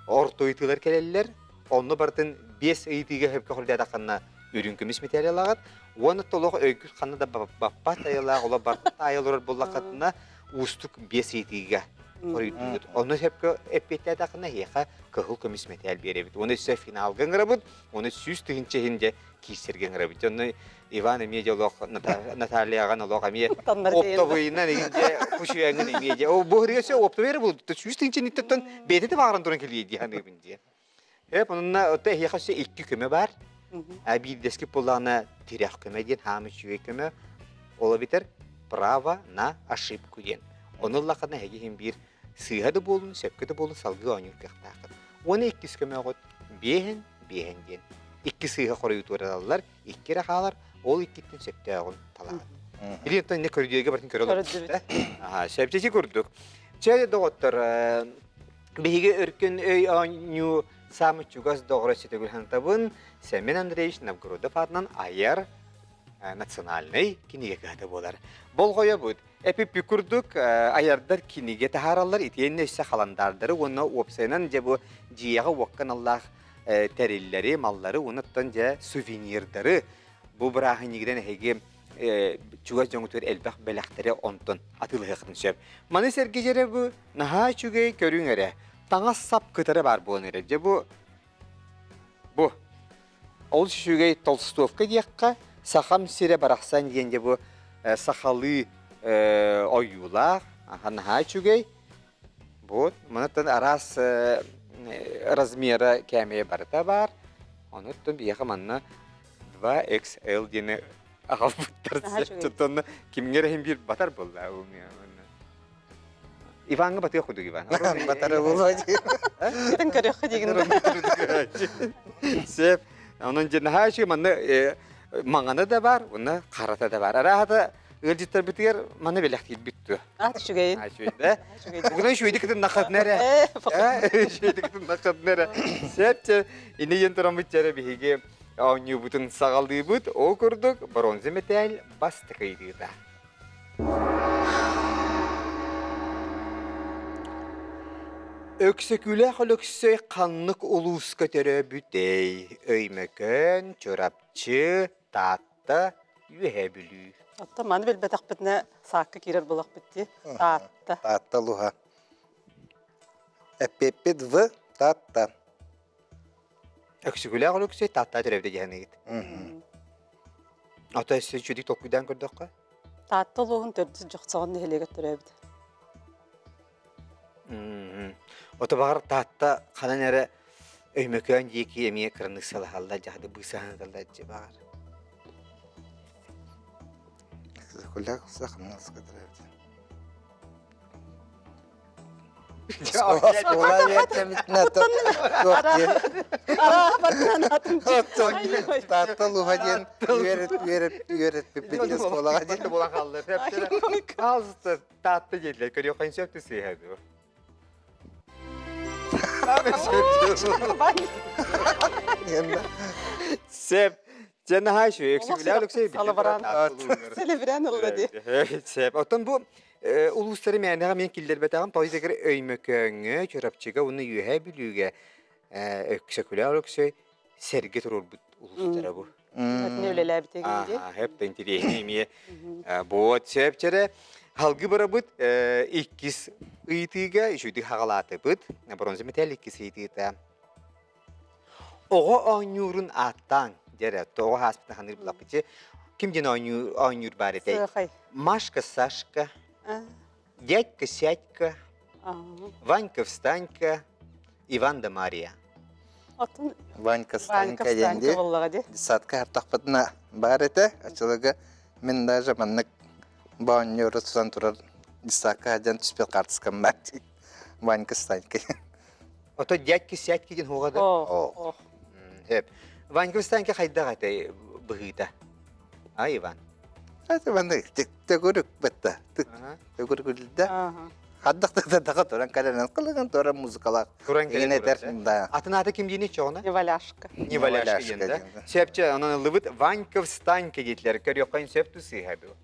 орто ыйытыылар кэлэллэр онно барытын биэс ыйытыыга сөпкө хоруйдаатаххына үрүҥ көмүс мэтээли ылаҕыт уонна толох өйгүт ханна да баппат айылаах оло барыта таайа олорор буоллаххытына уустук биэс ыйытыыга хоруйдуугут. Онно сөпкө эппиэттээтэххинэ эһиэхэ кыһыл көмүс мэтээл биэрэбит. Уонна өссө финалга ыҥырабыт, уонна 100 000 иһин дьэ киирсэргэ ыҥырабыт. Онно Иван эмиэ дьэ олох Натальяҕа олох эмиэ оптовыйынан игин дьэ кучуяҥын эмиэ дьэ. О бу ырыа өссө оптовый эрэ буолбут. 100 000 иттэн бэйэтэ да баҕаран туран кэлиэ дии саныыбын дии. Эп онно отто эһиэхэ өссө икки көмө баар. А биирдэски буоллаҕына тирэх көмө диэн хаамы үчүгэй көмө. Ол эбэтэр право на ошибку диэн. Ону ыллаххына эһиги иһин биир сыыһа да буолун, сөпкө да буолун салгыы оонньуур кыахтааххыт. Уонна иккис көмөҕүт биэһин, биэһин диэн. Икки сыыһа хоруйу туоралаллар, икки эрэ хаалар, ол иккиттэн сөптөөҕүн талаҕыт. Билин оттон инне көрүдүөргэ барытын көрө олорбут. Аха, сөпчэчи курдук. Чэ, доҕоттор, Биһиги өркөн өй оонньуу саамай чугас доҕоро Сүтэгүл Хантабын Сэмэн Андреевич Новгородов аатынан айар национальнай кинигэ кыһата буолар. Болҕойобут, эпиппи курдук айардар кинигэ таһаараллар итиэннэ өссө халандаардары уонна уопсайынан дьэ бу дьиэҕэ-уокка аналлаах тэриллэри, маллары уонна оттон дьэ сувенирдары бу бырааһынньыгынан эһиги чугас дьоҥутугар элбэх бэлэхтэри онтон атыылаһыаххытын сөп. Маны сэргэ дьэрэ бу наһаа үчүгэй көрүҥ эрэ. Таҥас-сап кытары баар буолан эрэр. Дьэ бу бу олус үчүгэй толстовка диэххэ сахам сирэ барахсан диэн дьэ бу сахалыы ойуулаах наһаа үчүгэй. Вот манаттан араас размера кээмэйэ барыта баар. Онуттан биһиэхэ манна 2XL диэни аҕалбыттар. Тонна кимҥэ эрэ иһин биир батар буолла. Иваҥҥа батыах курдук Иван. Батары буолуо дии. Кэтэн көрүөххэ диигин Сөп. Онон дьэ наһаа үчүгэй манна маҥана да бар, уонна харата да бар. Арааһата ыалдьыттарбытыгар манна бэлэхтиирбит дуо? Аат үчүгэйин. Үчүгэй да. Бүгүн үчүгэйдик кытыннаххытына эрэ. Үчүгэйдик кытыннаххытына эрэ. Сөп чэ, ини диэн тураммыт чэрэ биһиги оонньуубутун саҕалыыбыт. Ол курдук бронза мэтээл бастакы ыйытыыта. Өксөкүлээх Өлөксөй ханнык улууска төрөөбүтэй? Өймөкөөн, Чурапчы, Таатта, Үөһээ Бүлүү. Оттон маны билбэтэхпитинэ саакка киирэр буолахпыт дии. Таатта. Таатта улууһа. Эппиэппит В Таатта. Өксөкүлээх Өлөксөй Таатта төрөөбүтэ диэханыгыт. Ото өссө үчүгэй толкуйдаан көрдөххө? Таатта улууһун төрдүс Дьохсоҕон нэһилиэгэр төрөөбүт. Ото баҕар Таатта ханан эрэ Өймөкөөн диэки эмиэ кыраныыссалаһаллар дьаһады быысаһанаталлар дьэ баҕар. Өксөкүлээх Өлөксөй төрөөбүт. Таатта улууһа диэн үөрэппиппит оскуолаҕа диэн. Буолан хаалла. Таатта диэтилэр. Көрүөххэ сөп сыыһа дуо? Сөп. Дьэ наһаа үчүгэй. Өксөкүлээх Өлөксөй Селебрян ылла дии. Сөп. Оттон бу улуустары мээнэҕэ мен киллэрбэтэҕим. Тоҕо дьэгэр Өймөкөөҥҥө, Чурапчыга уонна Үөһээ Бүлүүгэ. Өксөкүлээх Өлөксөй сэргэ туруорбут улуустара бу. Атыны үлэлээбит эгин дии. Хэп да интириэһинэй эмиэ. Буот сөп Халгы барабыт иккис ыйытыыга үчүгдүк хаҕалаатыбыт. Бронза металл иккис ыйытыыта. Оҕо оонньуурун ааттаан дьэрэ тоҕо хааспыта ханыыр булаппычы ким диэн оонньуур баар этэй? Машка, Сашка, Дядька, Сядька, Ванька, Встанька, Иван да Мария. Оттон Ванька Станька диэн дии. Детсадка хартахпытына баар этэ. Ачылыга мин даже маннык боонньуору тутан турар детсадка сылдьан түспүт хаартыскам баар дии. Ванька Станька. Ото дядьки сядьки диэн хуоҕа да? Ох. Сөп. Ванька Встанька хайдах этэй быһыыта? А, Иван? Это маннык төгүрүк бытта. Төгүрүк үлдэ. Хаддах да туран кэлэн кылыгын туран музыкалаах. Туран кэлэн этэр. Да. Атын аты ким диини чоҕуна? Неваляшка. Неваляшка диэн да. Сөпчө онон ыллыбыт Ванька Встанька диэтилэр. Көрүөххэ сөп ту сыыһа ду.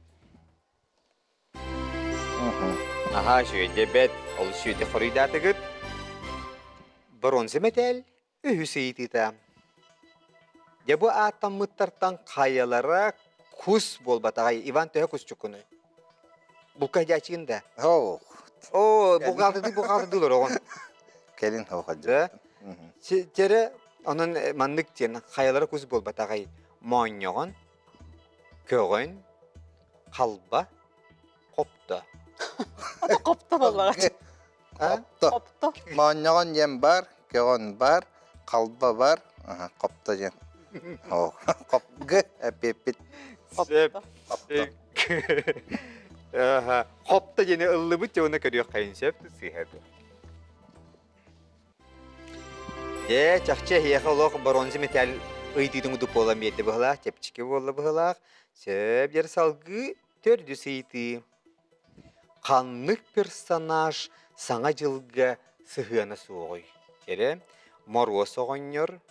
Аха, үчүгэйдэ бэт. Олус үчүгэйдик хоруйдаатыгыт. Бронза мэтээл үһүс ыйытыыта. Дьэ бу ааттаммыттартан хайалара кус буолбатаҕай? Иван төһө кусчуккунуй? Булкаһдьаачыгын да? Оо. Оо, булгаалтыдыы булгаалтыдыылар оҕон. Кэлин хооходьу. Тере онон маннык диэн хайалара кус буолбатаҕай? Моонньоҕон, көҕөн, халба, хопто. Хопто буоллаҕа. Хопто. Хопто. Моонньоҕон диэн бар, көҕөн бар, халба бар, хопто диэн. Хопгы эппиппит. Сөп. Хопто диэни ыллыбыт дьэ уонна көрүөххэйин сөп сыыһа дуо. Дьэ, чахчы эһиэхэ олох боруонса мэтээл ыйытыытын курдук буолан биэрдэ быһылаах, чэпчэки буолла быһылаах. Сөп, дьэр салгыы төрдүс ыйытыы. Ханнык персонаж Саҥа дьылга сыһыана суоҕуй? Эрэ Моруос оҕонньор,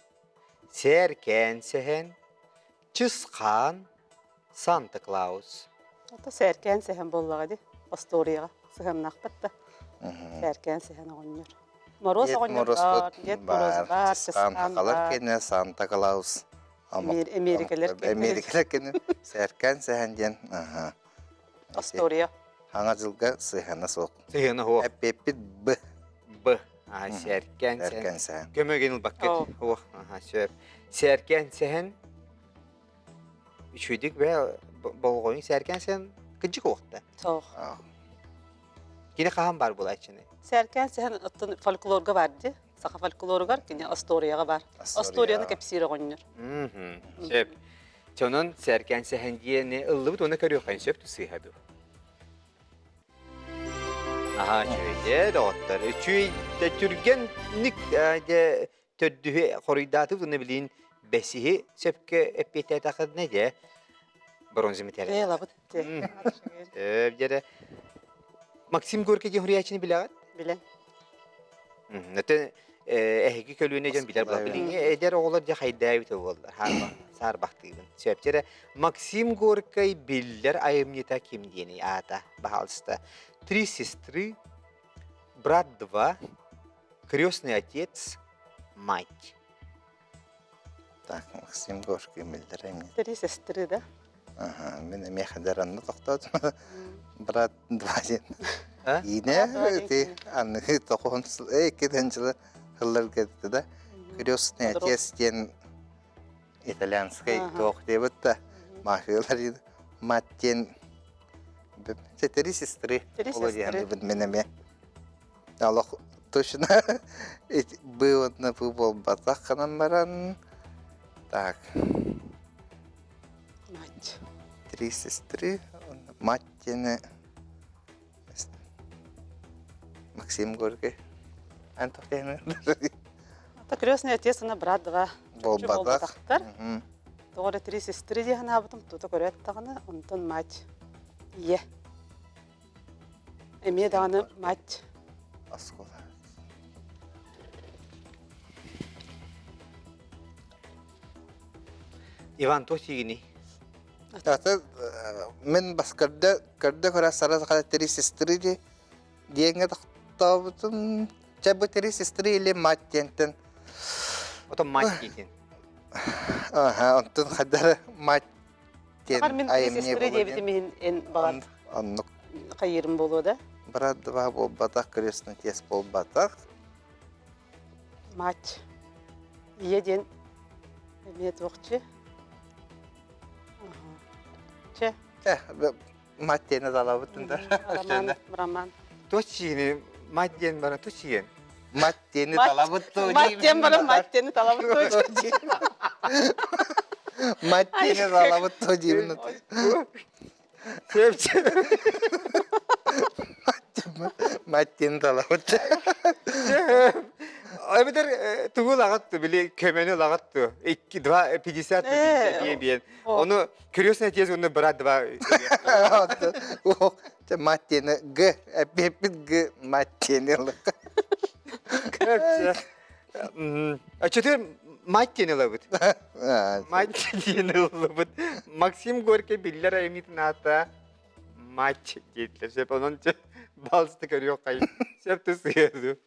Сээркээн Сэһэн, Чысхаан, Санта Клаус. Ото сээркээн сэһэн буоллаҕа дии, остуоруйаҕа сыһыаннаахпыт да. Сээркээн сэһэн оҕонньор. Моруос оҕонньор баар, Дед Мороз баар, Чысхаан сахалар кэннэ Санта Клаус. Эмиэрикэлэр кэннэ. Эмиэрикэлэр кэннэ сээркээн сэһэн диэн. Остуоруйа. Хаҥа дьылга сыһыана суох. Сыһыана суох. Эппиэппит Б. Б. Аа, сээркээн сэһэн. сэһэн. Көмөгүн ылбаккыт. Ох, аха, сөп. Сээркээн сэһэн үчүгүйдүк бэ болҕойун сээркээн сэһэн кыдьык уохта. Суох. Кини хаһан баар буолааччыны? Сээркээн сэһэн оттон фольклорга бар дии. Саха фольклоругар кини остуоруйаҕа бар. Остуоруйаны кэпсиир оҕонньор. Сөп. Чонон сээркээн сэһэн диэни ыллыбыт уонна көрүөххэ сөп сыыһа дуу. Аһаа, үчүгэйдэ, доҕоттор. Үчүгэй түргэнник дьэ төрдүһү хоруйдаатыбыт уонна билигин бэсиһи сөпкө эппиэттээтэххитинэ дьэ бронза металл. Ээ, лабыт. Сөп дьэрэ. Максим Горький диэн суруйааччыны билэҕит? Билэн. Өтө эһиги көлүөнэ дьон билэр буолар. Билиҥҥи эдэр оҕолор дьэ хайдаабыта буоллар. Саарбахтыыбын. Сөп дьэрэ. Максим Горький биллэр айымньыта ким диэний аата? Баһаалыста. Три сестры, брат два, крестный отец, мать. Так, Максим Горький биллэр айымньыта. Три сестры, да? Ага, мин эмиэ хадаранна тохтоотум. Брат два диэн. Иинэ ити аныгы тоҕуһун сыл икки жылы сылларга да крестный отец диэн итальянскай туох диэбит да мафиялар мать диэн три сестры диэн мин эмиэ олох точно быыбытна бу буолбатах гынан баран так Мать. Три сестры, мать диэни Максим Горький. Эн тохтены. Это крестный отец, она брат два. Буолбатах. Тоҕо эрэ три сестры дии санаабытым, тута көрөөт даҕаны, онтон мать. Ийэ. Эмиэ даҕаны мать. Оскуола. Иван туох сиигиний? Аты мин бас көрдө көрдө көрө сара саха три сестры ди диэҥҥэ тохтообутум чэ бу три сестры или мать диэнтэн. Отон мать диэтин. Аха, онтон хайдары мать Сахар диэн мин айымньы сестры буолуо диэбитим диэн. иһин эн баҕар Оннук хайыырым буолуо да. брат два буолбатах, крестный отец буолбатах. Мать. Ийэ диэн эмиэ туохчу. Чэ. Э, мать диэни талабыттын да. Роман, роман. Туох мать диэн баран туох чиген? Мать диэни талабыт Мать диэн баран мать диэни талабыт Мать диэни талабыт то диибин. Мать диэни талабыт. Эбэтэр тугу ылаҕыт били көмөнү ылаҕыт ту 2 2 50 диэн биэн ону крестный отец уонна брат два Мать диэни г эппит г мать диэни ылык. Аччытыр мать диэни ылабыт. Мать диэни ыллыбыт. Максим Горький биллэр айымньытын аата мать диэтилэр. Сөп онон балысты көрүөх Сөп тысыаду.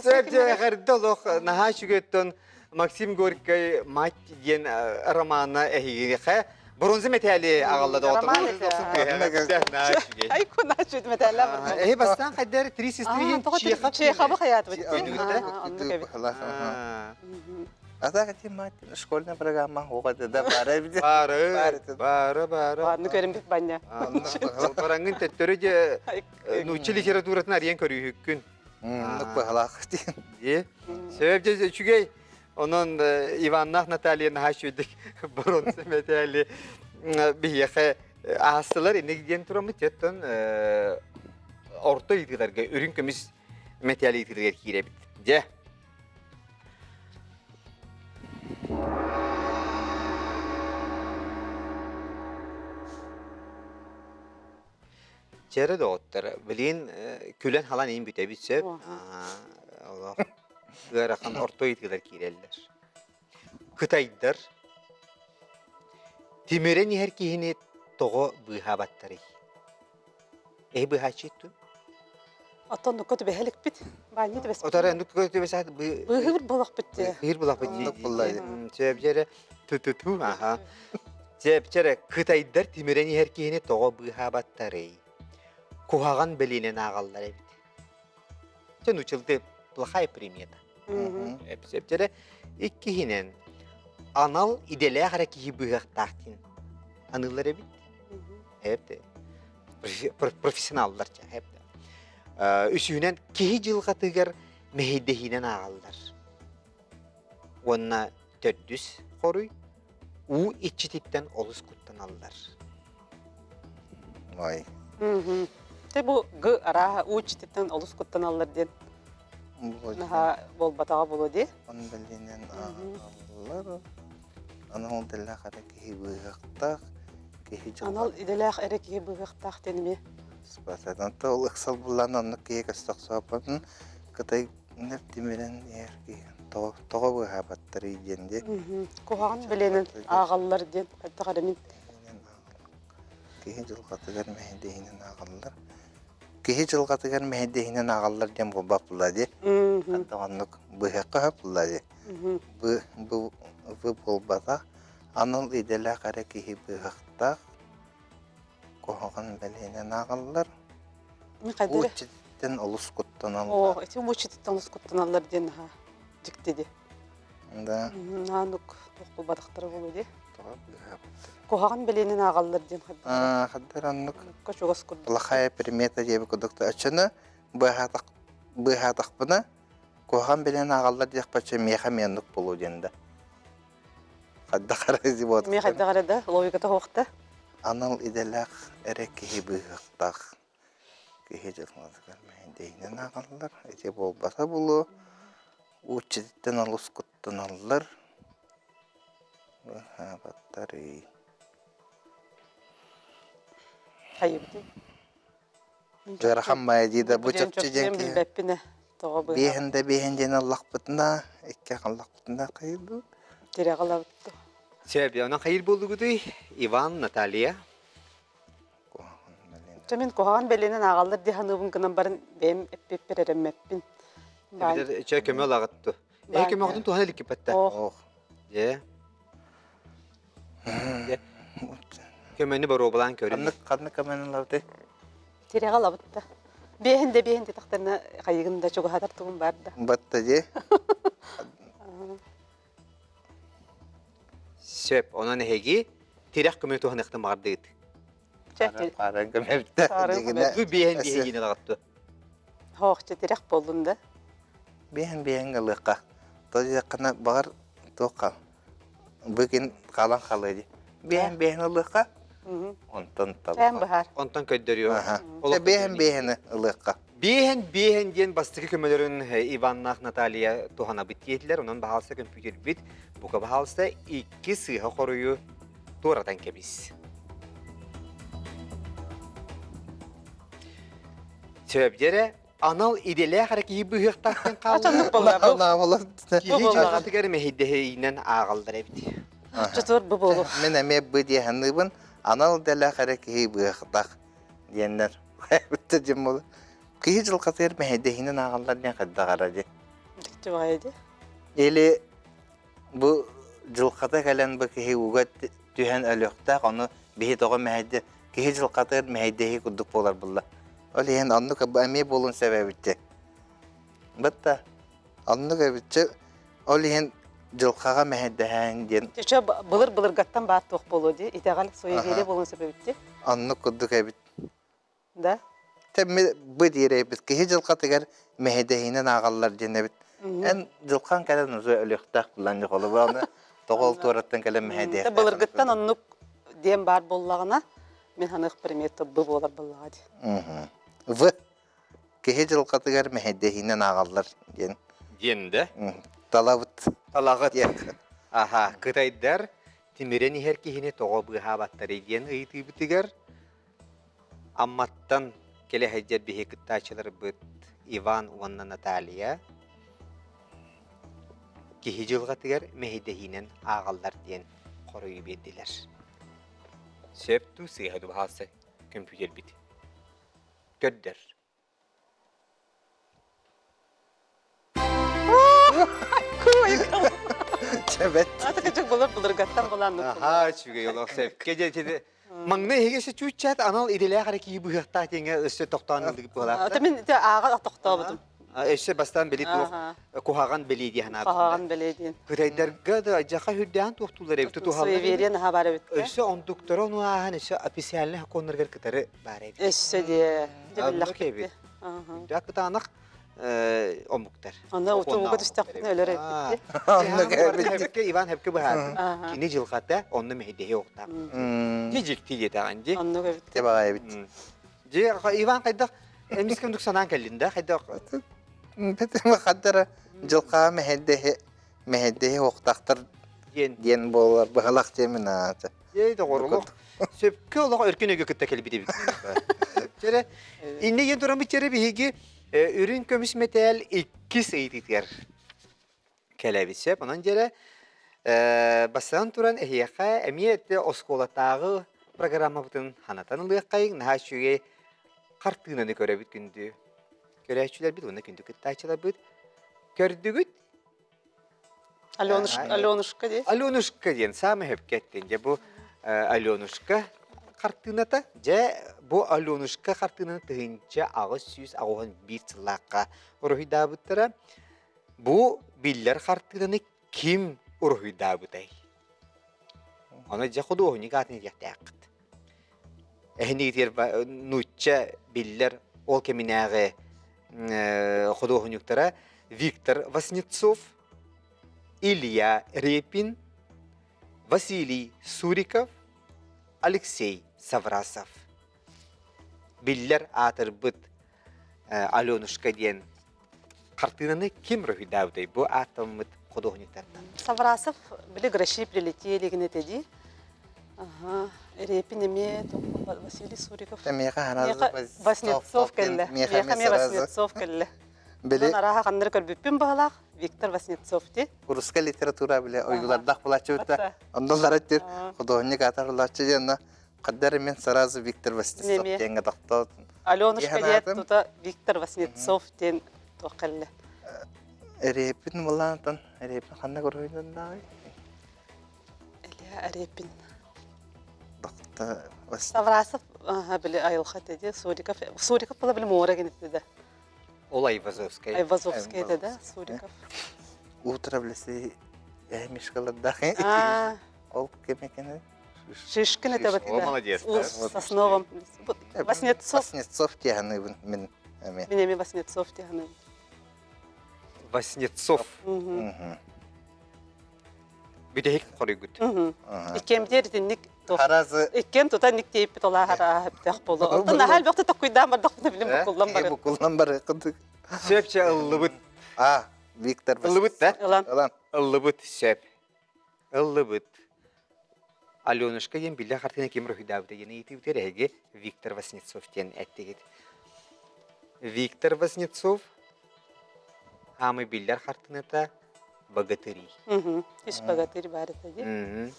Сөп дьэ олох наһаа үчүгэйтэн Максим Горький «Мать» диэн романа эһигиэхэ бронза мэтээли аҕалла Роман Ай кунааччыт мэтээллэ Эһи бастаан хайдар три сестры Чехов Чеховы хаятыбыт. А так эти мать школьная программа оҕо да бары Бары, бары, бары. Баанны көрүн баня. Бараңын төттөрү же нуучча литературатын арыйан көрүүһүккүн. Нук быһалаах диэн. Дии. Сөп же үчүгэй. Онон Иваннаах Наталья наһаа үчүгэйдик бронза мэтээли биһиэхэ аастылар инник диэн тураммыт теттон орто ыйытыыларга үрүҥ көмүс мэтээл ыйытыыларыгар киирэбит. Дьэ. Чэрэ доҕоттор, билигин күлэн-халан иин бүтэбит сөп. Олох ыарахан орто ыйытыылар киирэллэр. Кытайдар тимирэн иһэр киһини тоҕо быыһаабаттарый? Эһи быһааччы Оттон нукка түбэһэликпит. Баанньы түбэспит. Отара нукка түбэсэт Быыһыыр булахпыт дии. Быыһыыр булахпыт Оннук булла Сөп дьэрэ ту-ту-ту аха. Сөп дьэрэ кытайдар тимирэн иһэр киһини тоҕо быыһаабаттарый? Куһаҕан бэлиэнэн ааҕаллар эбит. Дьэ нучылды плохая примета. Сөп дьэрэ иккиһинэн анал идэлээх эрэ киһи быыһыахтаах диэн аныыллар эбит. Эбит профессионаллар Үсүһүнэн киһи дьылҕатыгар мэһэйдэһиинэн ааҕаллар. Уонна төрдүс хоруй уу иччититтэн олус куттаналлар. Ой. Те бу г арааһа уу иччититтэн олус куттаналлар диэн наһаа буолбатаҕа буолуо дии. Он бэлиэнэн ааҕаллар. Анал идэлээх эрэ киһи быыһыахтаах, киһи дьылҕа. Анал идэлээх эрэ киһи быыһыахтаах диэн эмиэ. Спасатан ол ыксал буллаан оннук киһи көстөх сооппатын Кытай тимирэн иһэр киһи тоҕо тоҕо быыһаабаттарый диэн дии. Куһаҕан бэлиэнэн ааҕаллар диэн хайдах эрэ мин. Киһи дьылҕатыгар мэһэйдэһинэн ааҕаллар. Киһи дьылҕатыгар мэһэйдэһинэн ааҕаллар диэн буолбат буолла дии. Ханта оннук быһыахха сөп буолла дии. Бу, бу, бу буолбатах, анал идэлээх эрэ киһи быһахтаах, куһаҕан бэлиэнэн ааҕаллар. Мин хайдах эрэ Ууччутуттан олус куттаналлар. Оо, ити ууччутуттан олус куттаналлар диэн наһаа дьикти дии. Да. Наанук туох буолбатахтара буолуо дии. Тоҕо быыһаабыттар. Куһаҕан бэлиэнэн ааҕаллар диэн хайдах Аа, хайдах оннук Оннукка чугас курдук. плохая примета диэбит курдук оччону быыһаатах быыһаатахпына Куһаҕан билэн ааҕаллар диэхпэр миэхэ эмиэ оннук буолуо диэн да. Хайдах эрэ вот. Миэхэ хайдах эрэ да логиката суох да. Анал идэлээх эрэ киһи быыһыахтаах. Киһи дьылҕатыгар мэһэйдэһинэн ааҕаллар. Ити буолбата буолуо. Ууччутуттан олус куттаналлар. Быыһаабаттарый. Хайыбытый? Ыарахан баайа дии да бу чопчу диэн киһи. Билбэппин тоҕо быһа. Биэһин да биэһин диэн ыллахпытына, икки ыллахпытына хайыр Тирэҕи ылабыт Сөп, онон хайыр буоллугутуй? Иван, Наталья. Чэ мин куһаҕан бэлиэнэн ааҕаллар дии саныыбын гынан баран бэйэм эппиппэр эрэммэппин. Эбэтэр чэ көмө ылаҕыт ту. Эһи көмөҕүтүн туһана иликкиппэттэ. Ох. Дьэ. Дьэ. Көмөнү боруобалаан көрүн. Ханнык ханнык көмөнү ылабыты? Тирэҕэ ылабыт да. Биэһин да биэһин диэтэхтэринэ хайыгын да чугаһатар тугум бар да. Батта дии. Сөп, онон эһиги тирэх көмөнү туһаныахтан баҕардыгыт. Ааран көмөбүттэ. Бу биэһин биэһин ылаҕыт Хоох тирэх буоллун да. Биэһин биэһин ылыахха. То диэххинэ баҕар туохха бу кин хаалан хаалыа дии. Биэһин биэһин ылыахха. Онтон Эн быһаар. Онтон көрдөрүө. Биэһин биэһини ылыахха. Биэһин биэһин диэн бастакы көмөлөрүн Иваннаах Наталья туһанабыт диэтилэр. Онон баһаалыста көмпүүтэрбит бука баһаалыста икки сыыһа хоруйу туоратан кэбис. Сөп дьэрэ, анал идэлээх эрэ киһи быһыахтаахтан хаалла. Киһи дьылҕатыгар мэһэйдэһиинэн ааҕаллар эбит. Чутур бу буолу. Мин эмиэ бу дии саныыбын, анал идэлээх эрэ киһи быһыахтаах диэннэр Хайабытта дьон буолар. Киһи дьылҕатыгар мэһэйдэһиинэн ааҕаллар диэн хайдах ара дии. Дьикти баҕайы дии. Или бу дьылҕата кэлэн бу киһи ууга түһэн өлүөхтээх, ону биһи тоҕо мэһэйдэ киһи дьылҕатыгар мэһэйдэһии курдук буолар булла. Ол иһин оннук эмиэ буолуон сөп эбит Бытта оннук эбитчи ол иһин дьылҕаҕа мэһэйдэһээҥ диэн. Чэ былыр былыргаттан баар туох буолуо дии итэҕэл суеверие буолуон сөп эбит дии. Оннук курдук эбит. Да? Тэ бу диэрэйбит киһи дьылҕатыгар мэһэйдэһиинэн ааҕаллар диэн эбит. Эн дьылҕаҥ кэлэн уже өлүөхтээх булан дьохолу аны тоҕо ол туораттан кэлэн мэһэйдэһиэхтээх. Былыргыттан оннук диэн баар буоллаҕына мин ханыах пример бу буолар буоллаҕа дии. В киһи дьылҕатыгар мэһэйдэһиинэн ааҕаллар диэн. Диэн да? Талабыт. Талаҕыт. Аха, кытайдар тимирэн иһэр киһини тоҕо быыһаабаттарый диэн ыйытыыбытыгар Амматтан кэлэ сылдьар биһи кыттааччыларбыт Иван уонна Наталья киһи дьылҕатыгар мэһэйдэһиинэн ааҕаллар диэн хоруйу биэрдилэр. Сөп дуу, сыыһа дуу баһаалыста көмпүүтэрбит көрдөр. Чэбэт. Аты былыр былыргаттан булан Аха, үчүгэй олох сөпкө дьэ Маҥнай эһиги өссө чүүччээт анал идэлээх эрэ киһи быһыахтаах диэҥҥэ өссө тохтоон ылдыгыт буолаахта. Ата мин ити ааҕа тохтообутум. Өссө бастаан били туох куһаҕан бэлиэ дии санаабытым. Куһаҕан бэлиэ диэн. Кытайдарга да дьаха үрдээн туохтуулар эбит тутуһаллар. Суеверие наһаа баар эбит. Өссө ондуктара ону ааһан өссө официальный законнарыгар кытары баар эбит. Өссө диэ. Дьэ биллэхпит. Үрдээх кытаанах омуктар. Онно утууга түстэхпитинэ өлөр эбиппит. Хэпке Иван Хэпке быһаардын. Кини дьылҕата онно мэһэйдэһи оҕтаах. Дьи дьикти диэтэҕин дии. Оннук эбит. Те баҕай эбит. Дьи Иван хайдах эмискэ оннук санаан кэллин да хайдах Хаддара дьылҕаа мэһэйдэһи мэһэйдэһи оҕтаахтар диэн диэн буолар быһалах диэмин аата. Дьэ доҕор сөпкө олох өркөн өйгө кытта кэлбит эбит. Чэрэ инне диэн тураммыт чэрэ биһиги үрүҥ көмүс мэтээл иккис ыйытыытыгар кэлэбит сөп. Онон дьэрэ бастатан туран эһиэхэ эмиэ эттэ оскуолатааҕы программабытын ханатан ылыаххайыҥ наһаа үчүгэй хартыынаны көрөбүт күндү көрөөччүлэрбит уонна күндү кыттааччыларбыт көрдүгүт Аленушка, Аленушка дии. Аленушка диэн саамай сөпкө эттин. Дьэ бу Аленушка хартыыната. Дьэ бу Аленушка хартыынаны 1881 сыллаахха уруһуйдаабыттара. Бу биллэр хартыынаны ким уруһуйдаабытай? Ону дьэ худуоһунньук аатын этиэхтээххит. Эһинигитигэр нуучча биллэр ол кэминээҕи худуоһунньуктара Виктор Васнецов, Илья Репин, Василий Суриков, Алексей Саврасов. Биллэр аатырбыт Аленушка диэн хартыынаны ким уруһуйдаабытай бу ааттаммыт худуоһунньуктартан? Саврасов били гроши прилетели гин этэ дии. Ага, Репин эмиэ Василий Суриков. Миэхэ Васнецов кэллэ. Миэхэ эмиэ Васнецов кэллэ. Били Арааһа ханнары көрбүппүн баһылаах Виктор Васнецов ти. Русская литература биле ойгулардах булаччы бутта. Оннолар эттир художник атар булаччы диэн. Хаддар мен сразу Виктор Васнецов диэҥҥэ тохтоотун. Аленушка диэт тута Виктор Васнецов диэн туох кэллэ. Репин булаантан Репин ханна көрөйдөндөй? Илья Репин. Доктор Саврасов били айылха теди Суриков Суриков была били море генетти да. Ол Айвазовскай. Айвазовскай да, Суриков. Утро в лесе мишкалардаах. Ол кемекене Шишкин это вот О, молодец. Сосновым. Васнецов. Васнецов тиһаныбын мин эми. Мин эми Васнецов тиһаныбын. Васнецов. Бүтэһик хоруйгут. Иккиэн биир итинник Харазы Иккиэн тута ник тиийиппит олааһара хөптөөх буолуо. Оттон наһаа элбэхтэ токкуйдаан бардахпына билим буккуллан барыах. Буккуллан барыах Сөпчө ыллыбыт. А, Виктор Ыллыбыт да? Ылан. Ылан. Ыллыбыт сөп. Ыллыбыт. Аленушка диэн биллэ хартыына ким уруһуйдаабыта диэн ыйытыыбытыгар эһиги Виктор Васнецов диэн эттигит. Виктор Васнецов аамый биллэр хартыыната «Богатыри». Үс богатырь баар этэ дии.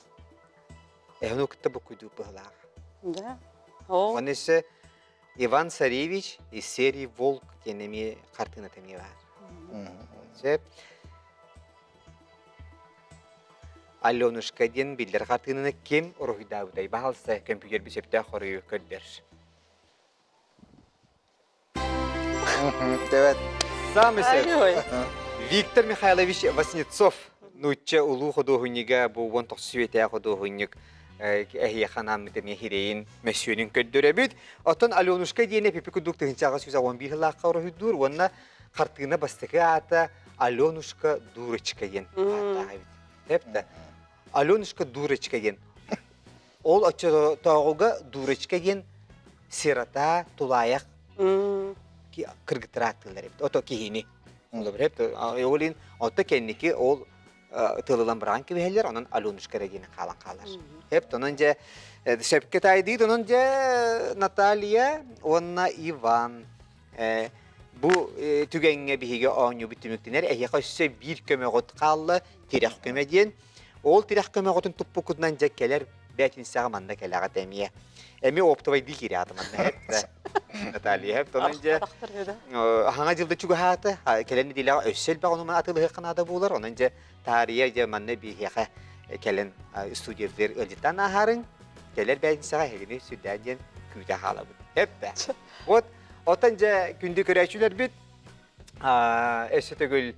Эһини кытта буккуйдуу быһылаах. Да. О. Оны өссө Иван Царевич из серии «Волк» диэн эмиэ хартыыната эмиэ баар. Сөп. Аленушка диэн биллэр хартыынаны ким уруһуйдаабытай? Баһалса көмпүүтэр сөптөөх хоруйу көрдөр. Девет. Самый сөп. Виктор Михайлович Васнецов нуучча улуу худуоһунньуга бу 19 сүүтээх худуоһунньук эһиэхэ анааммыт эмиэ хирэйин мөссүөнүн көрдөрөбүт. Оттон Аленушка диэни пипи курдук тыһыынчаҕа 111 сыллаахха уруһуйдуур уонна хартыына бастакы аата Аленушка Дурочка диэн ааттаах эбит. Тэп Аленушка Дурочка диэн. Ол оччотооҕуга Дурочка диэн сирота тулаайах кыргыттар ааттыыллар эбит. Ото киһини. Ол иһин ото кэнники ол тылылан быраҕан кэбиһэллэр, онон Аленушка эрэ диэн хаалан хаалар. Эп онон дьэ сөпкө таайдыыт, онон дьэ Наталья уонна Иван Бу түгэҥҥэ биһиги оонньуубут түмүктэнэр. Эһиэхэ өссө биир көмөҕүт хаалла, тирэх көмө диэн. Ол тирэх көмөҕүтүн туппуккутунан дьэ кэлэр бээтинсэҕэ манна кэлэҕит эмиэ. Эмиэ оптовайдыы киирэҕит манна хэп Наталья хэп онон дьэ хаҥа дьылда чугаһаата кэлэн нэдиэлэҕэ өссө элбэх онуман атыылаһыахха наада буолар. Онон дьэ таарыйа дьэ манна биһиэхэ кэлэн студиябытыгар ыалдьыттаан ааһаарыҥ. Кэлэр бээтинсэҕэ эһигини сүрдээн диэн күүтэ хаалабыт. Хэп Вот Оттон дьэ күндү көрөөччүлэрбит өссө төгүл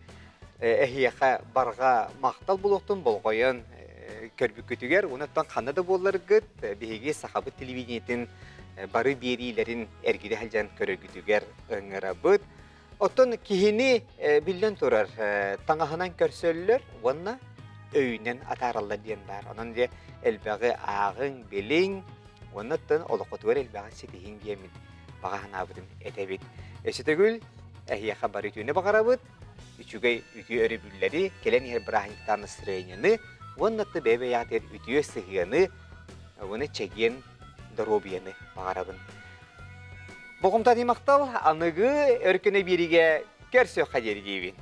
эһиэхэ барҕа махтал булуохтун болҕойон көрбүккүтүгэр уонна ханна да буолларгыт биһиги сахабыт телевидениетин бары биэриилэрин эргитэ сылдьан көрөргүтүгэр ыҥырабыт. Оттон киһини биллэн турар таҥаһынан көрсөллөр уонна өйүнэн атаараллар диэн баар. Онон дьэ элбэҕи ааҕыҥ, билиҥ уонна оттон олоххутугар элбэҕи ситиһиҥ диэммит баҕа санаабытын этэбит. Өссө төгүл эһиэхэ бары үтүөнү баҕарабыт, үчүгэй үтүө өрөбүллэри, кэлэн иһэр бырааһынньыктаах настроениены уонна бэйэ-бэйэҕитигэр үтүө сыһыаны уонна чэгиэн доруобуйаны баҕарабын. Боҕумтан махтал аныгы өркөнө биэриигэ көрсүөххэ диэри диибин.